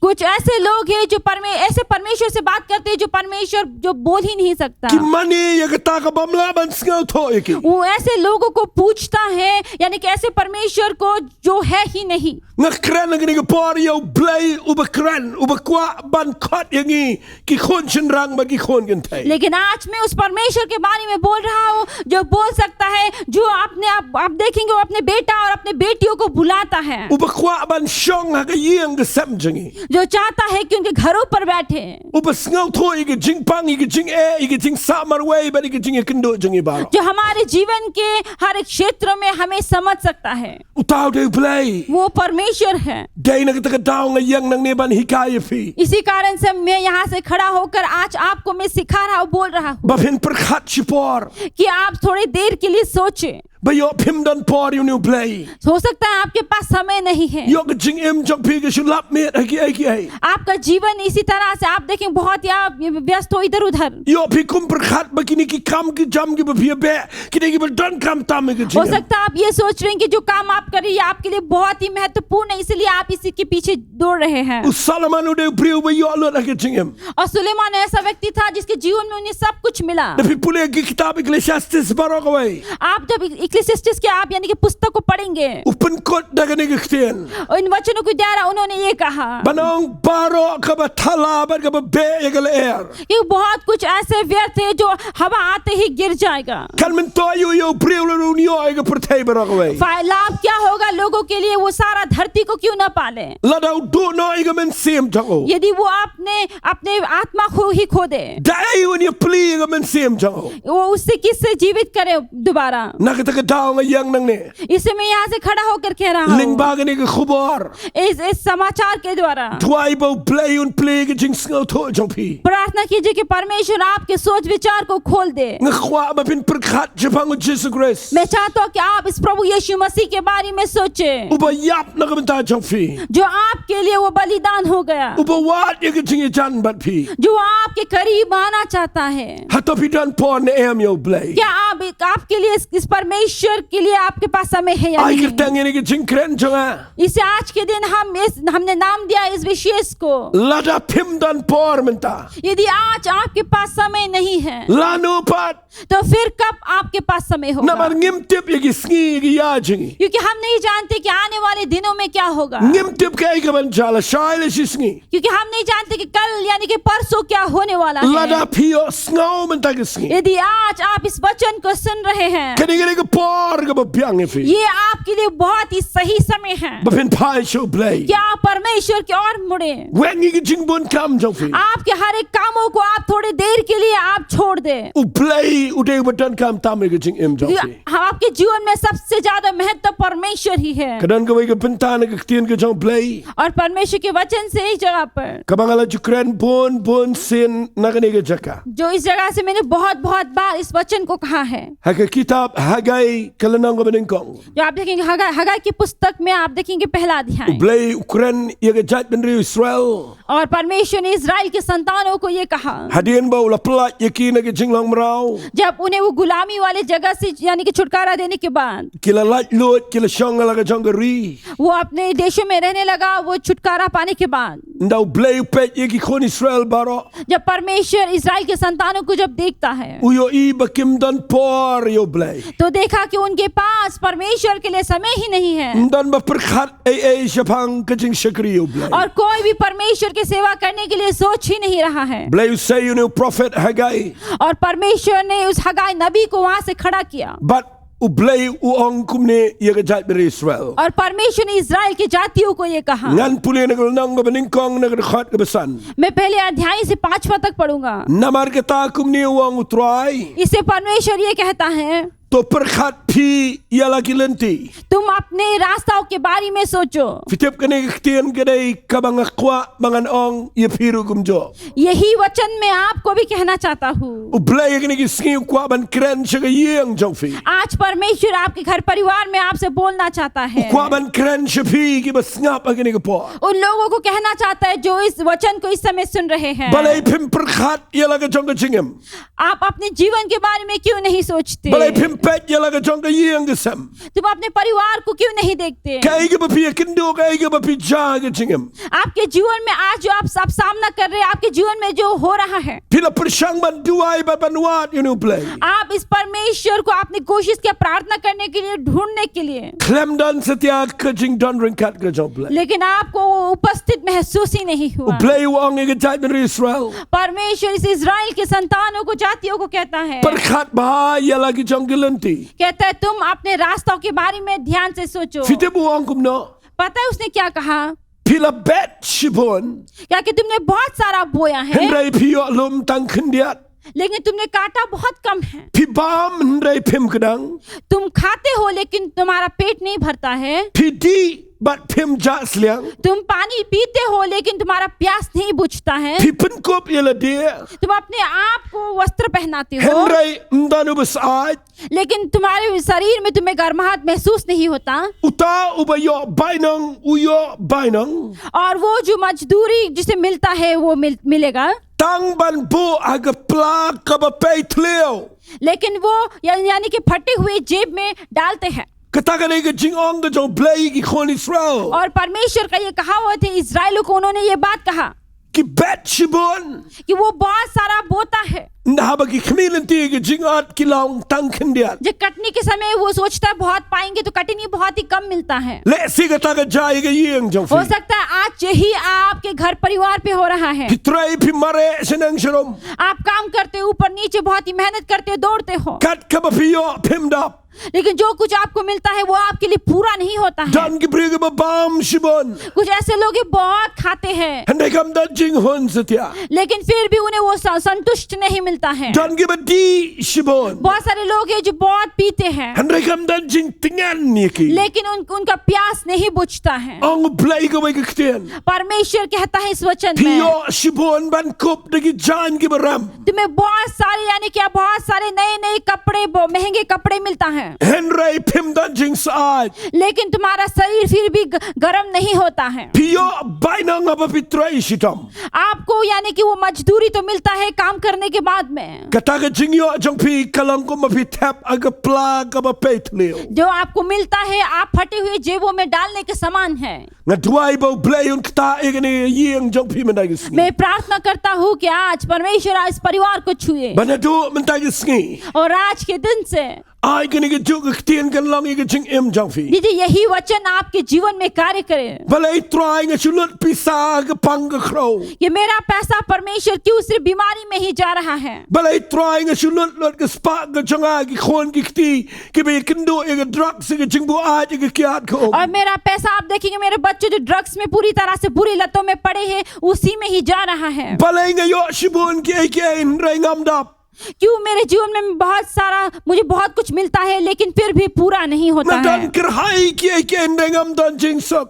कुछ ऐसे लोग हैं जो परमे-, ऐसे परमेश्वर से बात करते हैं जो परमेश्वर जो बोल ही नहीं सकता। Ki mane ïa kata ka bym lah ban sngewthuh ïa ki. वो ऐसे लोगों को पूछता है, यानी कि ऐसे परमेश्वर को जो है ही नहीं। Nga kren ha kane ka por ïa U Blei uba kren, uba kwah ban khot ïa ngi ki khun shynrang bad ki khun kynthei. लेकिन आज मैं उस परमेश्वर के बारे में बोल रहा हूँ जो बोल सकता है, जो अपने आप, आप देखेंगे, वो अपने बेटा और अपने बेटियों को बुलाता है। Uba kwah ban shong ha ka ïing ka sem jong ngi. जो चाहता है कि उनके घरों पर बैठे। Uba sngewthuh ïa ka jingpang, ïa ka jingeh, ïa ka jingsah marwei bad ïa ka jingïakynduh jong ngi baroh. जो हमारे जीवन के हर एक क्षेत्र में हमें समझ सकता है। Uta u dei U Blei. वो परमेश्वर है। Dei na kata ka daw nga ïeng nangne ban hikai ïa phi. इसी कारण से मैं यहाँ से खड़ा होकर आज आपको मैं सिखा रहा हूँ, बोल रहा हूँ। Ba phin pyrkhat shipor. कि आप थोड़ी देर के लिए सोचें। Ba ïoh phim don por ïa une U Blei. हो सकता है आपके पास समय नहीं है। Ïoh ka jingim jong phi ka shu lap miet ha kiei kiei. आपका जीवन इसी तरह से आप देखें, बहुत ही आप व्यस्त हो इधर उधर। Ïoh phi kum pyrkhat ba kine ki kam ki jam kiba phi ïa beh, kine kiba donkam tam ha ka jingim. हो सकता है आप ये सोच रहे हैं कि जो काम आप कर रही है आपके लिए बहुत ही महत्वपूर्ण है, इसलिए आप इसी के पीछे दौड़ रहे हैं। U Solomon u dei u briew ba ïoh lut ha ka jingim. और सुलेमान ऐसा व्यक्ति था जिसके जीवन में उन्हें सब कुछ मिला। Da phi pule ki kitab Ecclesiastes baroh kawei. आप जब इक-, इक्लेसियास्टिस के आप यानी कि पुस्तक को पढ़ेंगे, u pynkut da kane ka ktien, और इन वचनों के द्वारा उन्होंने ये कहा, ba ong baroh kaba thala bad kaba beh ïa ka lyer, कि बहुत कुछ ऐसे व्यर्थ है जो हवा आते ही गिर जाएगा। Kan myntoi ïa u briew lada un ïoh ïa ka pyrthei baroh kawei? फाय-, लाभ क्या होगा लोगों के लिए, वो सारा धरती को क्यों ना पाले? Lada u duh noh ïa ka mynsiem jong u, यदि वो अपने, अपने आत्मा को ही खो दे, da ei un ïapli ïa ka mynsiem jong u? वो उससे किससे जीवित करे दोबारा? Na kata ka daw nga ïeng nangne, इसे मैं यहाँ से खड़ा होकर कह रहा हूँ, lyngba kane ka khubor, इस, इस समाचार के द्वारा, duwai ba U Blei un plie ïa ka jingsngewthuh jong phi. प्रार्थना कीजिए कि परमेश्वर आपके सोच विचार को खोल दे। Nga kwah ba phin pyrkhat shaphang U Jisu Khrist, मैं चाहता हूँ कि आप इस प्रभु यीशु मसीह के बारे में सोचें, uba ïap na ka bynta jong phi, जो आपके लिए वो बलिदान हो गया, uba wad ïa ka jingïajan bad phi, जो आपके करीब आना चाहता है। Hato phi don por ne em ïa U Blei? क्या आप, आपके लिए इस, इस परमेश्वर के लिए आपके पास समय है या नहीं? Ai kyrteng ïa kane ka jingkren jong nga, इसे आज के दिन हम इस, हमने नाम दिया इस विशेष को। Lada phim don por mynta, यदि आज आपके पास समय नहीं है, lano pat? तो फिर कब आपके पास समय होगा? Namar ngim tip ïa ki sngi ïa ki ïa jong ngi. क्योंकि हम नहीं जानते कि आने वाले दिनों में क्या होगा। Ngim tip kaei kaban jia lashai la shisngi. क्योंकि हम नहीं जानते कि कल यानी कि परसों क्या होने वाला है। Lada phi ïohsngew mynta ka sngi, यदि आज आप इस वचन को सुन रहे हैं, kane ka dei ka por kaba biang ïa phi, ये आपके लिए बहुत ही सही समय है, ba phin phai sha U Blei, कि आप परमेश्वर की ओर मुड़े। Weng ïa ki jingbunkam jong phi, आपके हर एक कामों को आप थोड़ी देर के लिए आप छोड़ दे। U Blei u dei uba donkam tam ïa ka jingim jong phi. हाँ, आपके जीवन में सबसे ज्यादा महत्व परमेश्वर ही है। Ka don kawei ka bynta na ka ktien ka jong U Blei, और परमेश्वर के वचन से इस जगह पर, kaba nga la ju kren bun bun sien na kane ka jaka, जो इस जगह से मैंने बहुत बहुत बार इस वचन को कहा है। Ha ka kitab Hagai ka lynnong kaba nyngkong, जो आप देखेंगे हगाई, हगाई की पुस्तक में आप देखेंगे पहला अध्याय। U Blei u kren ïa ka jaitbynriew Israel, और परमेश्वर ने इस्राएल के संतानों को ये कहा, hadien ba u la pyllait ïa ki na ka jinglong mraw, जब उन्हें वो गुलामी वाले जगह से यानी कि छुटकारा देने के बाद, ki la laitluid, ki la shong ha la ka jong ka ri, वो अपने देशों में रहने लगा, वो छुटकारा पाने के बाद। Ynda U Blei u peit ïa ki khun Israel baroh, जब परमेश्वर इस्राएल के संतानों को जब देखता है, u ïohi ba kim don por ïa U Blei, तो देखा कि उनके पास परमेश्वर के लिए समय ही नहीं है। Ym don ba pyrkhat ei ei shaphang ka jingshakri ïa U Blei, और कोई भी परमेश्वर की सेवा करने के लिए सोच ही नहीं रहा है। U Blei u sei ïa une u prophet Hagai, और परमेश्वर ने उस हगाई नबी को वहां से खड़ा किया। Bad U Blei u ong kumne ïa ka jaitbynriew Israel, और परमेश्वर ने इस्राएल की जातियों को ये कहा। Ngan pule na ka lynnong kaba nyngkong na ka dkhot kaba san. मैं पहले अध्याय से पांचवा तक पढ़ूंगा। Namar kata kumne u ong U Trai, इसे परमेश्वर ये कहता है, to pyrkhat phi ïa la ki lynti. तुम अपने रास्ताओं के बारे में सोचो। Phi tip kane ka ktien ka dei kaba nga kwah ba ngan ong ïa phi ruh kumjuh. यही वचन मैं आपको भी कहना चाहता हूँ। U Blei ha kine ki sngi u kwah ban kren sha ka ïing jong phi. आज परमेश्वर आपके घर परिवार में आपसे बोलना चाहता है। U kwah ban kren sha phi kiba sngap ha kane ka por. उन लोगों को कहना चाहता है जो इस वचन को इस समय सुन रहे हैं। Balei phim pyrkhat ïa la ka jong ka jingim? आप अपने जीवन के बारे में क्यों नहीं सोचते? Balei phim peit ïa la ka jong ka ïing ka sem? तुम अपने परिवार को क्यों नहीं देखते? Kaei kaba phi ïakynduh, kaei kaba phi jia ha ka jingim? आपके जीवन में आज जो आप, आप सामना कर रहे हैं, आपके जीवन में जो हो रहा है, phi la pyrshang ban duwai bad ban wad ïa une U Blei, आप इस परमेश्वर को अपनी कोशिश की प्रार्थना करने के लिए, ढूंढने के लिए, khlem don satia ka jingdon ryngkat ka jong U Blei, लेकिन आपको वो उपस्थित महसूस ही नहीं हुआ। U Blei u ong ïa ka jaitbynriew Israel, परमेश्वर इस इस्राएल के संतानों को, जातियों को कहता है, pyrkhat bha ïa la ki jong ki lynti। कहता है, तुम अपने रास्तों के बारे में ध्यान से सोचो। Phi tip u ong kumno? पता है उसने क्या कहा? Phi la bet shibun, क्या कि तुमने बहुत सारा बोया है, hynrei phi ïoh lum tang khyndiat, लेकिन तुमने काटा बहुत कम है। Phi bam hynrei phim kdang, तुम खाते हो लेकिन तुम्हारा पेट नहीं भरता है। Phi dih bad phim jah sliang, तुम पानी पीते हो लेकिन तुम्हारा प्यास नहीं बुझता है। Phi pynkup ïa lade, तुम अपने आप को वस्त्र पहनाते हो, hynrei ym don uba syaid, लेकिन तुम्हारे शरीर में तुम्हें गर्माहट महसूस नहीं होता। Uta uba ïoh bainong u ïoh bainong, और वो जो मजदूरी जिसे मिलता है वो मिल, मिलेगा। Tang ban buh ha ka pla kaba pei thliew, लेकिन वो या-, यानी कि फटे हुए जेब में डालते हैं। Kata ka dei ka jingong ka jong U Blei ïa ki khun Israel। और परमेश्वर का ये कहावत है, इस्राएलियों को उन्होंने ये बात कहा, ki bet shibun, कि वो बहुत सारा बोता है, Nda haba ki khmih lynti ki jingïaid ki long tang khyndiat. जब कटनी के समय वो सोचता है बहुत पाएंगे, तो कटनी बहुत ही कम मिलता है। Lehse kata ka jia ïa ka ïing jong phi. हो सकता है आज यही आपके घर परिवार पे हो रहा है। Phi trei, phi mareh shaneng sharum. आप काम करते हो, ऊपर नीचे बहुत ही मेहनत करते हो, दौड़ते हो। Kat kaba phi ïoh phim dap. लेकिन जो कुछ आपको मिलता है, वो आपके लिए पूरा नहीं होता है। Don ki briew kiba bam shibun. कुछ ऐसे लोग हैं, बहुत खाते हैं। Hynrei kam don jinghun satia. लेकिन फिर भी उन्हें वो स-, संतुष्ट नहीं मिलता है। Don kiba dih shibun. बहुत सारे लोग हैं जो बहुत पीते हैं। Hynrei kam don jingtngen ïa ki. लेकिन उन, उनका प्यास नहीं बुझता है। Ong U Blei kawei ka ktien. परमेश्वर कहता है इस वचन में, phi ïoh shibun ban kup da ki jaiñ kiba rem. तुम्हें बहुत सारे, यानी कि बहुत सारे नए नए कपड़े, ब-, महंगे कपड़े मिलता है। Hynrei phim don jingsyaid. लेकिन तुम्हारा शरीर फिर भी ग-, गर्म नहीं होता है। Phi ïoh bainong haba phi trei shitom. आपको, यानी कि वो मजदूरी तो मिलता है काम करने के बाद में। Kata ka jingïoh jong phi ka long kum ma phi thep ha ka pla kaba pei thliew. जो आपको मिलता है, आप फटे हुए जेबों में डालने के समान है। Nga duwai ba U Blei un ktah ïa kane ka ïing jong phi mynta ka sngi. मैं प्रार्थना करता हूँ कि आज परमेश्वर आज परिवार को छुए। Ba naduh mynta ka sngi, और आज के दिन से ai kane ka juk ka ktien kan long ïa ka jingim jong phi. यदि यही वचन आपके जीवन में कार्य करे, Balei Trai nga shu lut pisa ha ka pang ka khrew. कि मेरा पैसा परमेश्वर क्यों सिर्फ बीमारी में ही जा रहा है। Balei Trai nga shu lut lut ka spah ka jong nga ha ki khun ki kti kiba ïakynduh ïa ka drugs, ïa ka jingbuaid, ïa ka kiad ka um. और मेरा पैसा, आप देखेंगे, मेरे बच्चे जो ड्रग्स में पूरी तरह से बुरी लतों में पड़े हैं, उसी में ही जा रहा है। Balei nga ïoh shibun kiei kiei hynrei ngam dap. क्यों मेरे जीवन में बहुत सारा, मुझे बहुत कुछ मिलता है, लेकिन फिर भी पूरा नहीं होता है। Nga don kyrhai kiei kiei hynrei ngam don jingsuk.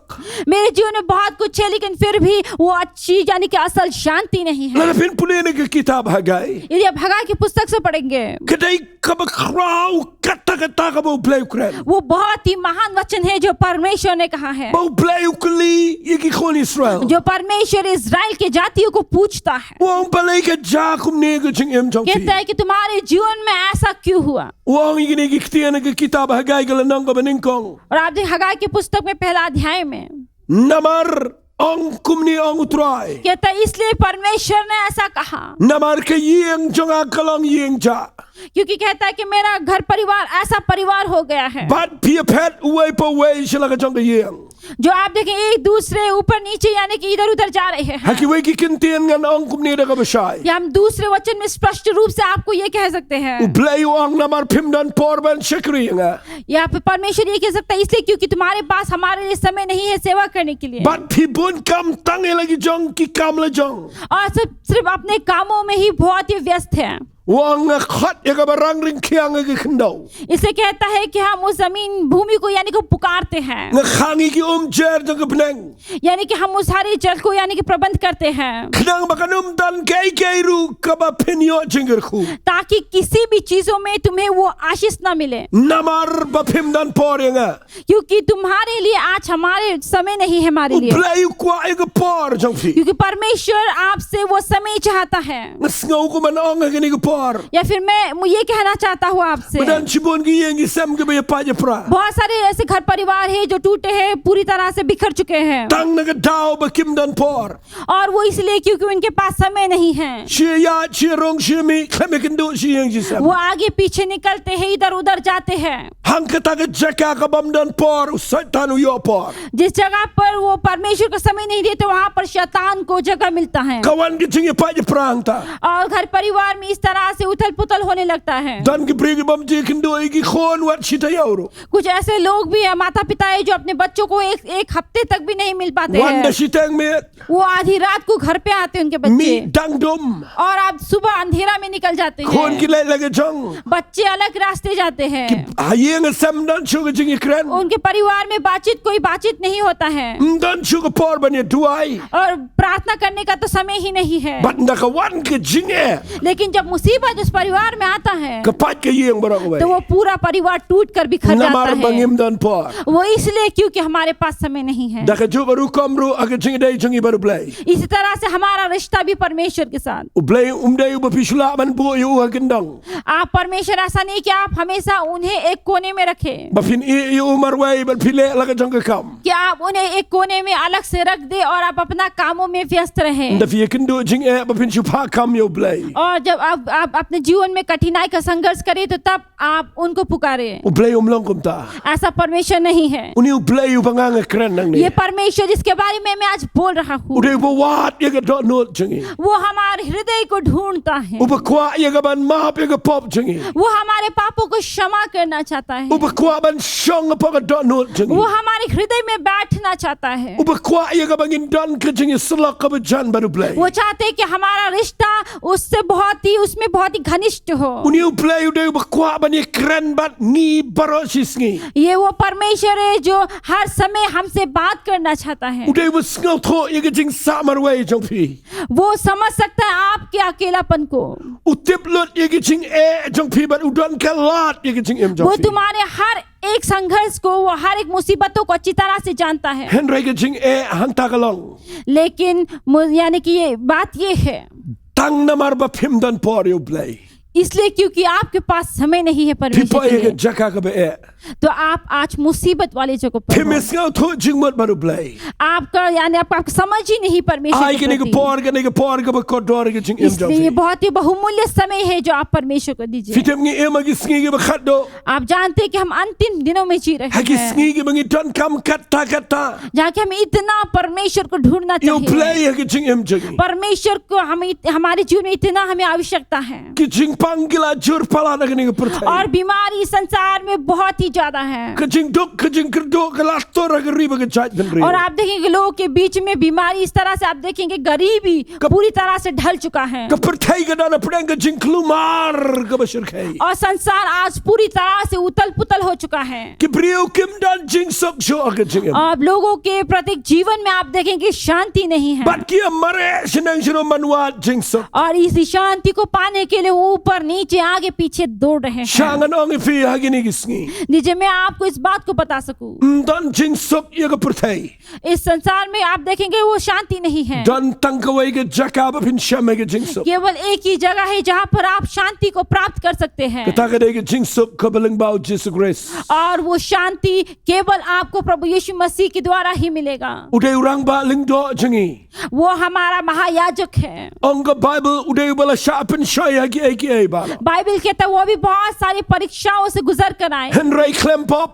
मेरे जीवन में बहुत कुछ है, लेकिन फिर भी वो अच्छी, यानी कि असल शांति नहीं है। Lada phin pule na ka kitab Haggai, यदि आप हग्गाई की पुस्तक से पढ़ेंगे, ka dei kaba khraw katta katta kaba U Blei u kren. वो बहुत ही महान वचन है जो परमेश्वर ने कहा है। Ba U Blei u kylli ïa ki khun Israel. जो परमेश्वर इस्राएल के जातियों को पूछता है। U ong balei ka jia kumne ha ka jingim jong phi. कहता है कि तुम्हारे जीवन में ऐसा क्यों हुआ? U ong ïa kine ki ktien ha ka kitab Haggai ka lynnong kaba nyngkong. और आप देखें हग्गाई की पुस्तक में पहला अध्याय में। Namar ong kumne ong U Trai. कहता है, इसलिए परमेश्वर ने ऐसा कहा। Namar ka ïing jong nga ka long ïing jah. क्योंकि कहता है कि मेरा घर परिवार ऐसा परिवार हो गया है। Bad phi ïaphet uwei pa uwei sha la ka jong ka ïing. जो आप देखें एक दूसरे ऊपर नीचे, यानी कि इधर उधर जा रहे हैं। Ha kiwei ki kyntien ngan ong kumne da kaba shai. या हम दूसरे वचन में स्पष्ट रूप से आपको ये कह सकते हैं। U Blei u ong namar phim don por ban shakri ïa nga. या फिर परमेश्वर ये कह सकता है, इसलिए क्योंकि तुम्हारे पास हमारे लिए समय नहीं है सेवा करने के लिए। Bad phi bun kam tang ïa la ki jong ki kam la jong. और सिर्फ, सिर्फ अपने कामों में ही बहुत ही व्यस्त है। U ong nga khot ïa kaba rang ryngkhiang ha ka khyndew. इसे कहता है कि हम उस जमीन, भूमि को, यानी कि पुकारते हैं। Nga khang ïa ki umjer jong ka bneng. यानी कि हम उस सारे जल को, यानी कि प्रबंध करते हैं। Khnang ba kan ym don kaei kaei ruh kaba phin ïoh jingkyrkhu. ताकि किसी भी चीजों में तुम्हें वो आशीष ना मिले। Namar ba phim don por ïa nga. क्योंकि तुम्हारे लिए आज हमारे समय नहीं है हमारे लिए। U Blei u kwah ïa ka por jong phi. क्योंकि परमेश्वर आपसे वो समय चाहता है। Nga sngew kumno ong ha kane ka por. या फिर मैं, मैं ये कहना चाहता हूँ आपसे। Ba don shibun ki ïing ki sem kiba ïapait ïapra. बहुत सारे ऐसे घर परिवार हैं जो टूटे हैं, पूरी तरह से बिखर चुके हैं। Tang na ka daw ba kim don por. और वो इसलिए क्योंकि उनके पास समय नहीं है। Shi ïaid, shi rung, shi mih, khlem ïakynduh shi ïing shi sem. वो आगे पीछे निकलते हैं, इधर उधर जाते हैं। Hangta ka jaka kaba ym don por, u Soitan u ïoh por. जिस जगह पर वो परमेश्वर को समय नहीं देते, वहाँ पर शैतान को जगह मिलता है। Ka wan ka jingïapait ïapra hangta. और घर परिवार में इस तरह से उथल पुथल होने लगता है। Don ki briew kiba ym ju ïakynduh ïa ki khun wat shi taïew ruh. कुछ ऐसे लोग भी हैं, माता पिता है, जो अपने बच्चों को एक, एक हफ्ते तक भी नहीं मिल पाते हैं। Wan da shiteng miet. वो आधी रात को घर पे आते हैं उनके बच्चे। Mih dang dum. और आप सुबह अंधेरा में निकल जाते हैं। Khun ki leit la ka jong. बच्चे अलग रास्ते जाते हैं। Ha ïing ha sem ym don shuh ka jingïakren. उनके परिवार में बातचीत, कोई बातचीत नहीं होता है। Ym don shuh ka por ban ïaduwai. और प्रार्थना करने का तो समय ही नहीं है। Bad ynda ka wan ka jingeh. लेकिन जब मुसीबत उस परिवार में आता है, ka pait ka ïing baroh kawei. तो वो पूरा परिवार टूट कर बिखर जाता है। Namar ba ngim don por. वो इसलिए क्योंकि हमारे पास समय नहीं है। Da kajuh ka rukom ruh ha ka jingïadei jong ngi bad U Blei. इसी तरह से हमारा रिश्ता भी परमेश्वर के साथ। U Blei um dei uba phi shu lah ban buh ïa u ha kyndong. आप, परमेश्वर ऐसा नहीं कि आप हमेशा उन्हें एक कोने में रखें। Ba phin ïeh ïa u marwei bad phi leh la ka jong ka kam. कि आप उन्हें एक कोने में अलग से रख दें और आप अपना कामों में व्यस्त रहें। Ynda phi ïakynduh jingeh ba phin shu phah kam ïa U Blei. और जब आप, आप अपने जीवन में कठिनाई का संघर्ष करें, तो तब आप उनको पुकारें। U Blei um long kumta. ऐसा परमेश्वर नहीं है। Une U Blei uba nga nga kren nangne. ये परमेश्वर जिसके बारे में मैं आज बोल रहा हूँ, u dei uba wad ïa ka dohnud jong ngi. वो हमारे हृदय को ढूंढता है। Uba kwah ïa ka ban map ïa ka pop jong ngi. वो हमारे पापों को क्षमा करना चाहता है। Uba kwah ban shong hapoh ka dohnud jong ngi. वो हमारे हृदय में बैठना चाहता है। Uba kwah ïa ka ba ngin don ka jingïasyllok kaba jan bad U Blei. वो चाहते हैं कि हमारा रिश्ता उससे बहुत ही, उसमें बहुत ही घनिष्ठ हो। Une U Blei u dei uba kwah ban ïakren bad ngi baroh shi sngi. ये वो परमेश्वर है जो हर समय हमसे बात करना चाहता है। U dei uba sngewthuh ïa ka jingsah marwei jong phi. वो समझ सकता है आपके अकेलापन को। U tip lut ïa ka jingeh jong phi bad u don ka lad ïa ka jingim jong phi. वो तुम्हारे हर एक संघर्ष को, वो हर एक मुसीबतों को अच्छी तरह से जानता है। Hynrei ka jingeh hangta ka long. लेकिन मु-, यानी कि ये बात ये है। Tang namar ba phim don por ïa U Blei. इसलिए क्योंकि आपके पास समय नहीं है परमेश्वर के लिए। Phi poi ha ka jaka kaba eh. तो आप आज मुसीबत वाली जगह पर हो। Phim sngewthuh jingmut bad U Blei. आपका, यानी आपका, आपका समझ ही नहीं परमेश्वर के प्रति। Ai kane ka por, kane ka por kaba kordor ha ka jingim jong phi. इसलिए ये बहुत ही बहुमूल्य समय है जो आप परमेश्वर को दीजिए। Phi tip ngi im ha ki sngi kiba khatduh. आप जानते हैं कि हम अंतिम दिनों में जी रहे हैं। Ha ki sngi kiba ngi donkam katta katta. जहाँ कि हमें इतना परमेश्वर को ढूंढना चाहिए। Ïa U Blei ha ka jingim jong ngi. परमेश्वर को हम इत-, हमारे जीवन में इतना हमें आवश्यकता है। Ki jingpang ki la jur palat ha kane ka pyrthei. और बीमारी संसार में बहुत ही ज्यादा है। Ka jingduk, ka jingkyrduh, ka la tur ha ka ri bad ka jaitbynriew. और आप देखेंगे लोगों के बीच में बीमारी, इस तरह से आप देखेंगे गरीबी पूरी तरह से ढल चुका है। Ka pyrthei ka don hapdeng ka jingkulmar kaba shyrkhei. और संसार आज पूरी तरह से उथल पुथल हो चुका है। Ki briew kim don jingsuk shuh ha ka jingim. अब लोगों के प्रत्येक जीवन में आप देखेंगे शांति नहीं है। Bad ki ïa mareh shaneng sharum ban wad jingsuk. और इसी शांति को पाने के लिए ऊपर नीचे आगे पीछे दौड़ रहे हैं। Sha ngan ong ïa phi ha kine ki sngi. दीजिए मैं आपको इस बात को बता सकूं। Ym don jingsuk ïa ka pyrthei. इस संसार में आप देखेंगे वो शांति नहीं है। Don tang kawei ka jaka ba phin shem ïa ka jingsuk. केवल एक ही जगह है जहाँ पर आप शांति को प्राप्त कर सकते हैं। Kata ka dei ka jingsuk kaba lyngba U Jisu Khrist. और वो शांति केवल आपको प्रभु यीशु मसीह के द्वारा ही मिलेगा। U dei u rangbah lyngdoh jong ngi. वो हमारा महायाजक है। Ong ka Baibl u dei uba la shah pynshoi ha kiei kiei baroh. Bible कहता है वो भी बहुत सारी परीक्षाओं से गुजर कर आए। Hynrei khlem pop.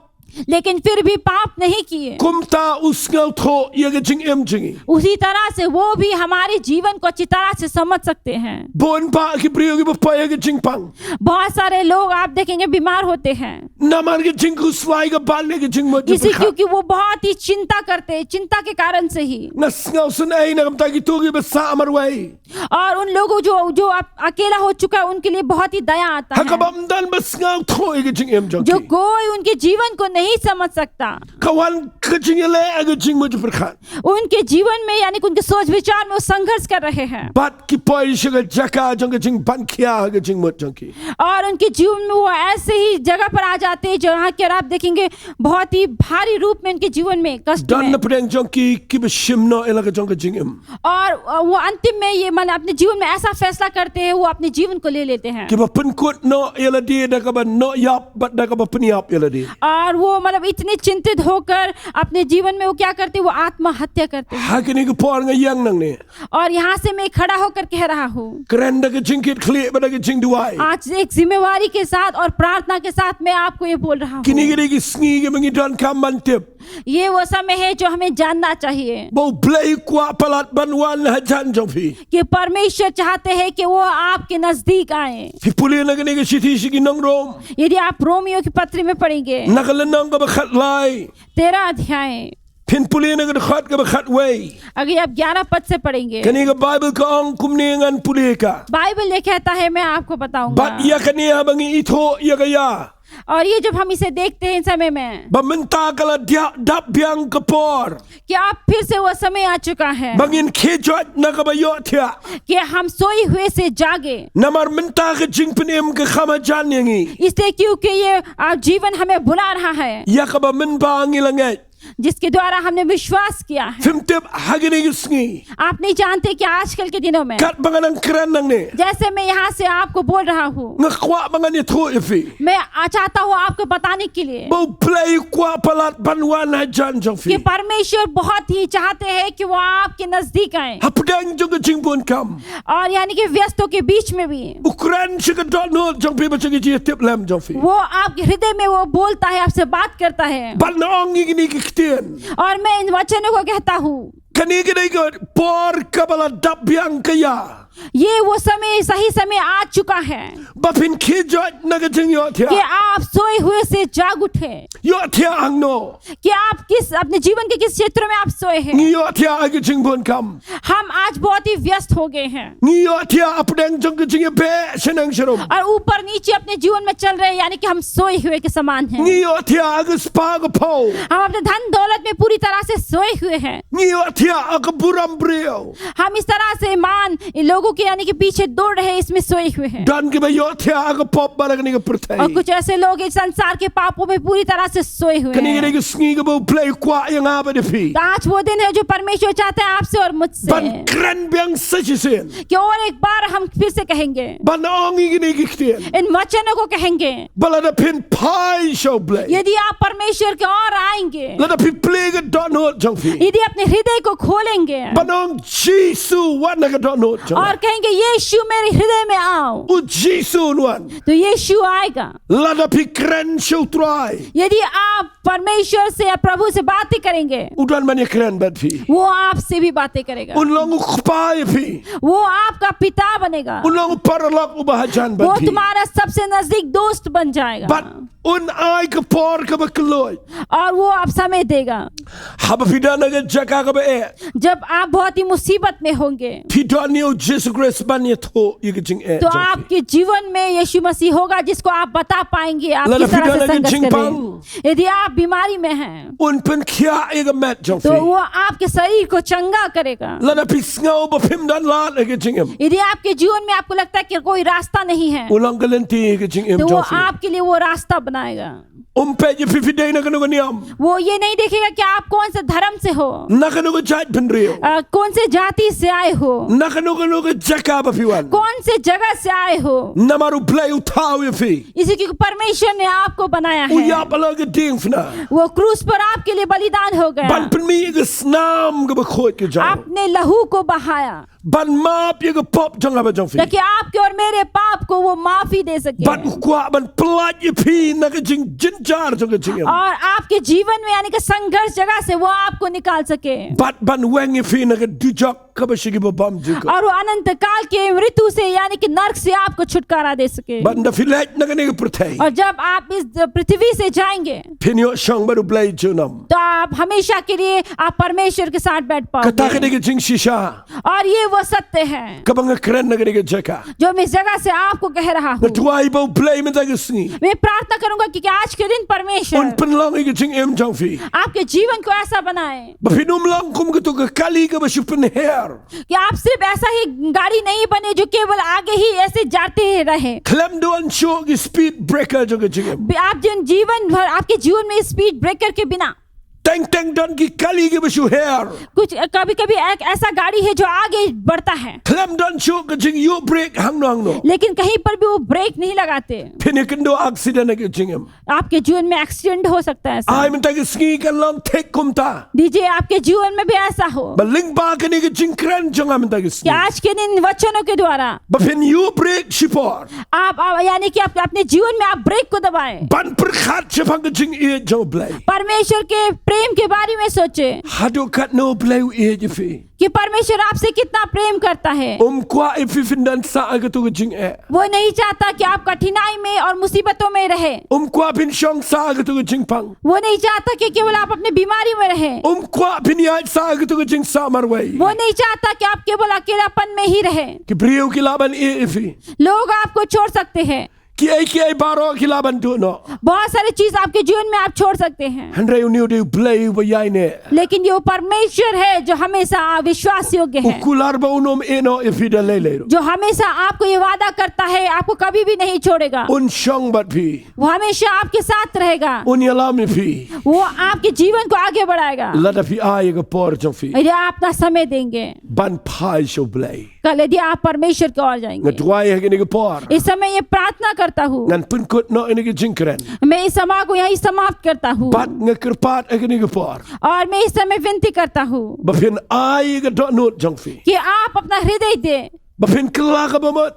लेकिन फिर भी पाप नहीं किए। Kumta u sngewthuh ïa ka jingim jong ngi. उसी तरह से वो भी हमारे जीवन को अच्छी तरह से समझ सकते हैं। Bun bah ki briew kiba poi ha ka jingpang. बहुत सारे लोग आप देखेंगे बीमार होते हैं। Namar ka jingkhuslai kaba bun ha ka jingmut jingpyrkhat. इसी क्योंकि वो बहुत ही चिंता करते हैं, चिंता के कारण से ही। Nga sngewsynei na ka bynta kito kiba sah marwei. और उन लोगों जो, जो अप-, अकेला हो चुका है, उनके लिए बहुत ही दया आता है। Ha kaba ym don ba sngewthuh ïa ka jingim jong ki. जो कोई उनके जीवन को नहीं समझ सकता। Ka wan ka jingïaleh ha ka jingmut jingpyrkhat. उनके जीवन में, यानी कि उनके सोच विचार में वो संघर्ष कर रहे हैं। Bad ki poi sha ka jaka jong ka jingban khia ha ka jingmut jong ki. और उनके जीवन में वो ऐसे ही जगह पर आ जाते हैं, जहाँ के आप देखेंगे, बहुत ही भारी रूप में उनके जीवन में कष्ट में। Don na pdeng jong ki kiba shim noh ïa la ka jong ka jingim. और, अ, वो अंतिम में ये, माने, अपने जीवन में ऐसा फैसला करते हैं, वो अपने जीवन को ले लेते हैं। Kiba pynkut noh ïa lade da kaba noh ïap bad da kaba pynïap ïa lade. और वो, मतलब, इतने चिंतित होकर अपने जीवन में वो क्या करते हैं, वो आत्महत्या करते हैं। Ha kane ka por nga ïeng nangne. और यहाँ से मैं खड़ा होकर कह रहा हूँ। Kren da ka jingkitkhlieh bad da ka jingduwai. आज एक जिम्मेवारी के साथ और प्रार्थना के साथ मैं आपको ये बोल रहा हूँ। Kine ki dei ki sngi kiba ngi donkam ban tip. ये वो समय है जो हमें जानना चाहिए। Ba U Blei u kwah palat ban wan hajan jong phi. कि परमेश्वर चाहते हैं कि वो आपके नजदीक आए। Phi pule na kane ka shithi sha ki nong Rom. यदि आप रोमियो की पत्री में पढ़ेंगे, na ka lynnong kaba khatlai. तेरह अध्याय। Phin pule na ka dkhot kaba khatwei. अगर आप ग्यारह पद से पढ़ेंगे। Kane ka Baibl ka ong kumne, ngan pule ka. Bible ये कहता है, मैं आपको बताऊंगा। Bad ïa kane haba ngi ithuh ïa ka ïa. और ये जब हम इसे देखते हैं इन समय में, ba mynta ka la dap biang ka por. कि अब फिर से वो समय आ चुका है। Ba ngin khie joit na kaba ïohthiah. कि हम सोए हुए से जागे। Namar mynta ka jingpynim ka kham hajan ïa ngi. इसलिए क्योंकि ये, आ, जीवन हमें बुला रहा है। Ïa kaba mynba ngi la ngeit. जिसके द्वारा हमने विश्वास किया है। Phim tip ha kine ki sngi. आप नहीं जानते कि आजकल के दिनों में, Katba nga nang kren nangne, जैसे मैं यहाँ से आपको बोल रहा हूँ, nga kwah ba ngan ïathuh ïa phi, मैं आ, चाहता हूँ आपको बताने के लिए, ba U Blei u kwah palat ban wan hajan jong phi, कि परमेश्वर बहुत ही चाहते हैं कि वो आपके नजदीक आए। Hapdeng jong ka jingbunkam, और यानी कि व्यस्तों के बीच में भी, u kren sha ka dohnud jong phi bad sha ka jingïatiplem jong phi, वो आपके हृदय में वो बोलता है, आपसे बात करता है, ban ong ïa kine ki ktien. और मैं इन वचनों को कहता हूँ, Kane ka dei ka por kaba la dap biang ka ïa, ये वो समय, सही समय आ चुका है, ba phin khie joit na ka jingïohthiah. कि आप सोए हुए से जाग उठे। Ïohthiah hangno? कि आप किस, अपने जीवन के किस क्षेत्र में आप सोए हैं? Ngi ïohthiah ha ka jingbunkam. हम आज बहुत ही व्यस्त हो गए हैं। Ngi ïohthiah hapdeng jong ka jingïabeh shaneng sharum. और ऊपर नीचे अपने जीवन में चल रहे हैं, यानी कि हम सोए हुए के समान हैं। Ngi ïohthiah ha ka spah ka phew. हम अपने धन दौलत में पूरी तरह से सोए हुए हैं। Ngi ïohthiah ha ka burom briew. हम इस तरह से मान, इन लोगों के, यानी कि पीछे दौड़ रहे, इसमें सोए हुए हैं। Don kiba ïohthiah ha ka pop bad ha kane ka pyrthei. और कुछ ऐसे लोग इस संसार के पापों में पूरी तरह से सोए हुए हैं। Kane ka dei ka sngi kaba U Blei u kwah ïa nga bad ïa phi, तो आज वो दिन है जो परमेश्वर चाहता है आपसे और मुझसे, ban kren biang sa shisien, कि और एक बार हम फिर से कहेंगे, ban ong ïa kine ki ktien, इन वचनों को कहेंगे, ba lada phin phai sha U Blei, यदि आप परमेश्वर की ओर आएंगे, lada phi plie ka dohnud jong phi, यदि अपने हृदय को खोलेंगे, ban ong, Jisu, wan ha ka dohnud jong nga, और कहेंगे, यीशु मेरे हृदय में आओ, U Jisu un wan, तो यीशु आएगा। Lada phi kren sha U Trai, यदि आप परमेश्वर से या प्रभु से बातें करेंगे, u don ban ïakren bad phi, वो आपसे भी बातें करेगा। Un long u kpa ïa phi, वो आपका पिता बनेगा। Un long u paralok uba hajan bad phi, वो तुम्हारा सबसे नजदीक दोस्त बन जाएगा। Bad un ai ka por kaba kylluid, और वो आप समय देगा। Haba phi don ha ka jaka kaba eh, जब आप बहुत ही मुसीबत में होंगे, phi don ïa U Jisu Khrist ban ïathuh ïa ka jingeh, तो आपके जीवन में यीशु मसीह होगा, जिसको आप बता पाएंगे आप किस तरह से संघर्ष कर रहे हैं। Lada phi don ha ka jingpang, यदि आप बीमारी में हैं, un pynkhiah ïa ka met jong phi, तो वो आपके शरीर को चंगा करेगा। Lada phi sngew ba phim don lad ha ka jingim, यदि आपके जीवन में आपको लगता है कि कोई रास्ता नहीं है, u long ka lynti ha ka jingim, तो वो आपके लिए वो रास्ता बनाएगा। Um peit ïa phi phi dei na kano ka niam, वो ये नहीं देखेगा कि आप कौन से धर्म से हो, na kano ka jaitbynriew, अ, कौन से जाति से आए हो, na kano kano ka jaka ba phi wan, कौन से जगह से आए हो, namar U Blei u thaw ïa phi, इसी क्योंकि परमेश्वर ने आपको बनाया है। U ïap halor ka diengphna, वो क्रूस पर आपके लिए बलिदान हो गया, ban pynmih ïa ka snam kaba khuid ka jong u, आपने लहू को बहाया, ban map ïa ka pop jong nga bad jong phi, ताकि आपके और मेरे पाप को वो माफी दे सके, bad u kwah ban pyllait ïa phi na ka jingjynjar jong ka jingim, और आपके जीवन में, यानी कि संघर्ष जगह से वो आपको निकाल सके, bad ban weng ïa phi na ka dujok kaba sha kiba bymjukut, और वो अनंत काल के मृत्यु से, यानी कि नरक से आपको छुटकारा दे सके। Bad lada phi leit na kane ka pyrthei, और जब आप इस पृथ्वी से जाएंगे, phin ïoh shong bad U Blei junom, तो आप हमेशा के लिए आप परमेश्वर के साथ बैठ पाओगे। Kata ka dei ka jingshisha, और ये वो सत्य है, kaba nga kren na kane ka jaka, जो मैं इस जगह से आपको कह रहा हूँ। Nga duwai ba U Blei mynta ka sngi, मैं प्रार्थना करूंगा कि, कि आज के दिन परमेश्वर, un pynlong ïa ka jingim jong phi, आपके जीवन को ऐसा बनाए, ba phin ym long kum kato ka kali kaba shu pynher, कि आप सिर्फ ऐसा ही गाड़ी नहीं बने जो केवल आगे ही ऐसे जाते रहे। Khlem don shuh ki speed breaker jong ka jingim, आप जिन जीवन भर आपके जीवन में स्पीड ब्रेकर के बिना, teng teng don ki kali kiba shu her, कुछ कभी कभी एक ऐसा गाड़ी है जो आगे बढ़ता है, khlem don shuh ka jingïuh brake hangno hangno, लेकिन कहीं पर भी वो ब्रेक नहीं लगाते, phin ïakynduh accident ha ka jingim, आपके जीवन में एक्सीडेंट हो सकता है। Ai mynta ka sngi kan long thik kumta, दीजिए आपके जीवन में भी ऐसा हो, ba lyngba kane ka jingkren jong nga mynta ka sngi, कि आज के दिन वचनों के द्वारा, ba phin ïuh brake shipor, आप, आप, यानी कि आप अपने जीवन में आप ब्रेक को दबाएं, ban pyrkhat shaphang ka jingïeit jong U Blei, परमेश्वर के प्रेम के बारे में सोचें, haduh katno U Blei u ïeit ïa phi, कि परमेश्वर आपसे कितना प्रेम करता है। Um kwah ïa phi phin don sah ha kato ka jingeh, वो नहीं चाहता कि आप कठिनाई में और मुसीबतों में रहे। Um kwah phin shong sah ha kato ka jingpang, वो नहीं चाहता कि केवल आप अपनी बीमारी में रहे। Um kwah phin ïaid sah ha kato ka jingsah marwei, वो नहीं चाहता कि आप केवल अकेलापन में ही रहे। Ki briew ki lah ban ïeh ïa phi, लोग आपको छोड़ सकते हैं। Kiei kiei baroh ki lah ban duh noh. बहुत सारी चीज आपके जीवन में आप छोड़ सकते हैं। Hynrei une u dei u Blei uba ïaineh. लेकिन ये वो परमेश्वर है जो हमेशा विश्वास योग्य है। U kular ba un ym ïehnoh ïa phi da lei lei ruh. जो हमेशा आपको ये वादा करता है, आपको कभी भी नहीं छोड़ेगा। Un shong bad phi. वो हमेशा आपके साथ रहेगा। Un ïalam ïa phi. वो आपके जीवन को आगे बढ़ाएगा। Lada phi ai ïa ka por jong phi. यदि आप अपना समय देंगे। Ban phai sha u Blei. कल यदि आप परमेश्वर की ओर जाएंगे। Nga duwai ha kane ka por. इस समय ये प्रार्थना करता हूँ। Ngan pynkut noh ïa kane ka jingkren. मैं इस सभा को यहीं समाप्त करता हूँ। Bad nga kyrpad ha kane ka por. और मैं इस समय विनती करता हूँ। Ba phin ai ïa ka dohnud jong phi. कि आप अपना हृदय दें। Ba phin kylla ka bamut.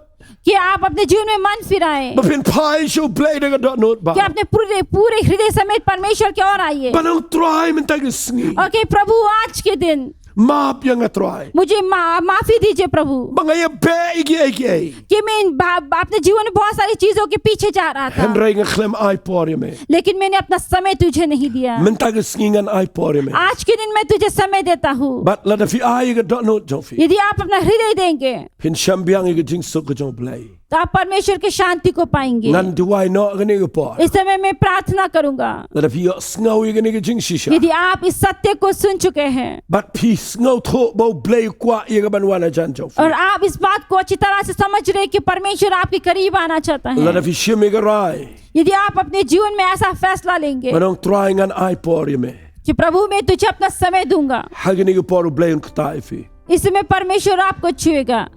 कि आप अपने जीवन में मन फिराएं। Ba phin phai sha u Blei da ka dohnud ba. कि अपने पूरे, पूरे हृदय समेत परमेश्वर की ओर आइए। Ban ong Trai mynta ka sngi. और कि प्रभु आज के दिन Map ïa nga Trai. मुझे मा-, माफी दीजिए प्रभु। Ba nga ïa beh ïa kiei kiei. कि मैं इन भा-, अपने जीवन में बहुत सारी चीजों के पीछे जा रहा था। Hynrei nga khlem ai por ïa me. लेकिन मैंने अपना समय तुझे नहीं दिया। Mynta ka sngi ngan ai por ïa me. आज के दिन मैं तुझे समय देता हूँ। Bad lada phi ai ïa ka dohnud jong phi. यदि आप अपना हृदय देंगे। Phin shem biang ïa ka jingsuk ka jong u Blei. तो आप परमेश्वर की शांति को पाएंगे। Ngan duwai noh ha kane ka por. इस समय मैं प्रार्थना करूंगा। Lada phi ïohsngew ïa kane ka jingshisha. यदि आप इस सत्य को सुन चुके हैं। Bad phi sngewthuh ba u Blei u kwah ïa ka ban wan hajan jong phi. और आप इस बात को अच्छी तरह से समझ रहे कि परमेश्वर आपके करीब आना चाहता है। Lada phi shim ïa ka rai. यदि आप अपने जीवन में ऐसा फैसला लेंगे। Ban ong Trai ngan ai por ïa me. कि प्रभु मैं तुझे अपना समय दूंगा। Ha kane ka por u Blei un ktah ïa phi. इस समय परमेश्वर आपको छुएगा।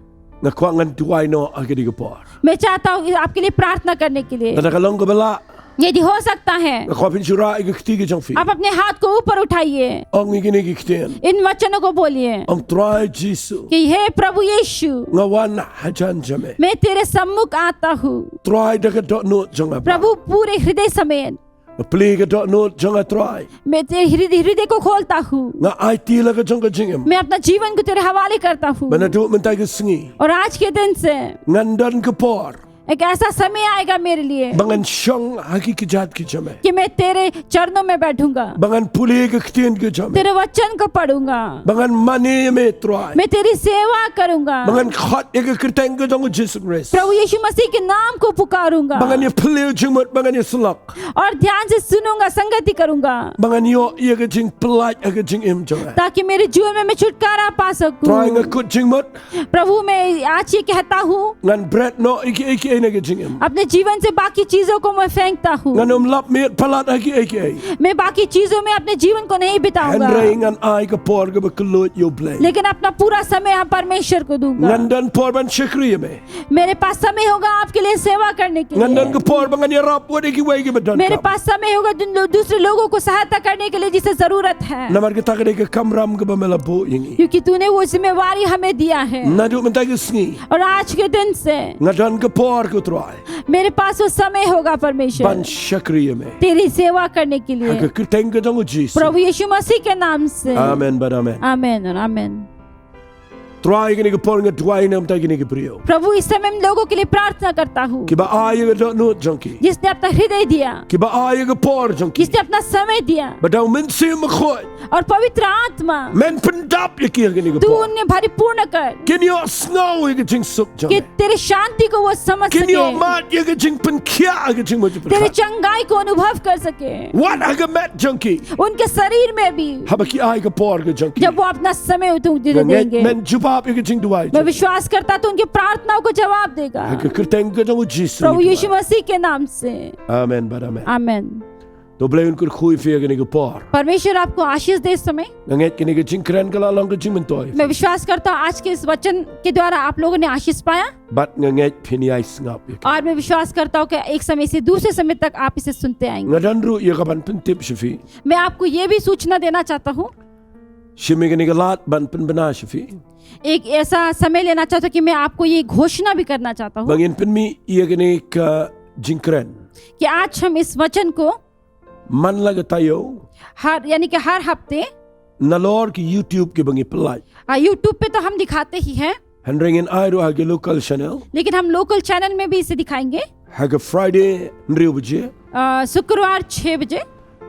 Nga kwah ngan duwai noh ha kane ka por. मैं चाहता हूँ आपके लिए प्रार्थना करने के लिए। Lada ka long kaba lah. यदि हो सकता है, Nga kwah phin shu rah ïa ka kti ka jong phi. आप अपने हाथ को ऊपर उठाइए। Ong ïa kine ki ktien. इन वचनों को बोलिए। Ong Trai Jisu. कि हे प्रभु यीशु, Nga wan hajan jong me. मैं तेरे सम्मुख आता हूँ। Trai da ka dohnud jong nga. प्रभु पूरे हृदय समेत। Nga plie ka dohnud jong nga Trai. मैं तेरे हृदय, हृदय को खोलता हूँ। Nga aiti ïa la ka jong ka jingim. मैं अपना जीवन को तेरे हवाले करता हूँ। Bad naduh mynta ka sngi. और आज के दिन से Ngan don ka por. एक ऐसा समय आएगा मेरे लिए। Ba ngan shong ha ki kjat ki jong me. कि मैं तेरे चरणों में बैठूंगा। Ba ngan pule ïa ka ktien ka jong me. तेरे वचन को पढ़ूंगा। Ba ngan mane ïa me Trai. मैं तेरी सेवा करूंगा। Ba ngan khot ïa ka kyrteng ka jong u Jisu Khrist. प्रभु यीशु मसीह के नाम को पुकारूंगा। Ba ngan ïa plie jingmut, ba ngan ïa sngap. और ध्यान से सुनूंगा, संगति करूंगा। Ba ngan ïoh ïa ka jingpyllait ha ka jingim jong nga. ताकि मेरे जीवन में मैं छुटकारा पा सकूं। Trai nga kut jingmut. प्रभु, मैं आज ये कहता हूँ। Ngan bret noh ïa kiei kiei na ka jingim. अपने जीवन से बाकी चीजों को मैं फेंकता हूँ। Ngan ym lap miet palat ha kiei kiei. मैं बाकी चीजों में अपने जीवन को नहीं बिताऊंगा। Hynrei ngan ai ka por kaba kylluid ïa u Blei. लेकिन अपना पूरा समय हम परमेश्वर को दूंगा। Ngan don por ban shakri ïa me. मेरे पास समय होगा आपके लिए सेवा करने के लिए। Ngan don ka por ba ngan ïarap bad kiwei kiba donkam. मेरे पास समय होगा जिन लो-, दूसरे लोगों को सहायता करने के लिए जिसे जरूरत है। Namar kata ka dei ka kamram kaba me la buh ïa ngi. क्योंकि तूने वो जिम्मेवारी हमें दिया है। Naduh mynta ka sngi. और आज के दिन से Nga don ka por ko Trai. मेरे पास वो समय होगा परमेश्वर। Ban shakri ïa me. तेरी सेवा करने के लिए। Ha ka kyrteng ka jong u Jisu. प्रभु यीशु मसीह के नाम से। Amen bad amen. आमेन और आमेन। Trai kane ka por nga duwai namar kine ki briew. प्रभु, इस समय इन लोगों के लिए प्रार्थना करता हूँ। Kiba ai ïa ka dohnud jong ki. जिसने अपना हृदय दिया। Kiba ai ïa ka por jong ki. जिसने अपना समय दिया। Ba da u Mynsiem Bakhuid. और पवित्र आत्मा। Men pyndap ïa ki ha kane ka por. तू उन्हें भरपूर्ण कर। Kin ïohsngew ïa ka jingsuk jong me. कि तेरी शांति को वो समझ सके। Kin ïohmad ïa ka jingpynkhiah ha ka jingmut jingpyrkhat. तेरी चंगाई को अनुभव कर सके। Wat ha ka met jong ki. उनके शरीर में भी। Haba ki ai ka por ka jong ki. जब वो अपना समय तुझे देंगे। Nga ngeit men jubab ïa ka jingduwai jong ki. मैं विश्वास करता तू उनकी प्रार्थनाओं को जवाब देगा। Ha ka kyrteng ka jong u Jisu. प्रभु यीशु मसीह के नाम से। Amen bad amen. Amen. To Blei un kyrkhu ïa phi ha kane ka por. परमेश्वर आपको आशीष दे इस समय। Nga ngeit kane ka jingkren ka la long ka jingmyntoi. मैं विश्वास करता हूँ आज के इस वचन के द्वारा आप लोगों ने आशीष पाया। Bad nga ngeit phin ïai sngap ïa ki. और मैं विश्वास करता हूँ कि एक समय से दूसरे समय तक आप इसे सुनते आएंगे। Nga don ruh ïa ka ban pyntip sha phi. मैं आपको ये भी सूचना देना चाहता हूँ। Shim ïa kane ka lad ban pynbna sha phi. एक ऐसा समय लेना चाहता हूँ कि मैं आपको ये घोषणा भी करना चाहता हूँ। Ba ngin pynmih ïa kane ka jingkren. कि आज हम इस वचन को Man la ka taïew. हर, यानी कि हर हफ्ते. Nalor ki YouTube kiba ngi pynlait. हाँ, YouTube पे तो हम दिखाते ही हैं। Hynrei ngin ai ruh ha ki local channel. लेकिन हम लोकल चैनल में भी इसे दिखाएंगे। Ha ka Friday hynriew baje. अ, शुक्रवार छह बजे।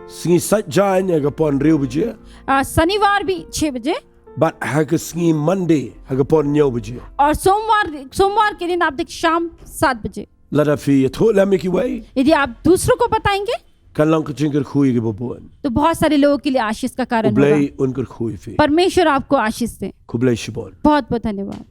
Sngi Saitjaiñ ha ka por hynriew baje. अ, शनिवार भी छह बजे। Bad ha ka sngi Monday ha ka por hynñiew baje. और सोमवार, सोमवार के दिन आप देख शाम सात बजे। Lada phi ïathuh lem ïa kiwei, यदि आप दूसरों को बताएंगे, kan long ka jingkyrkhu ïa kiba bun. तो बहुत सारे लोगों के लिए आशीष का कारण होगा। Khublei un kyrkhu ïa phi. परमेश्वर आपको आशीष दे। Khublei shibun. बहुत बहुत धन्यवाद।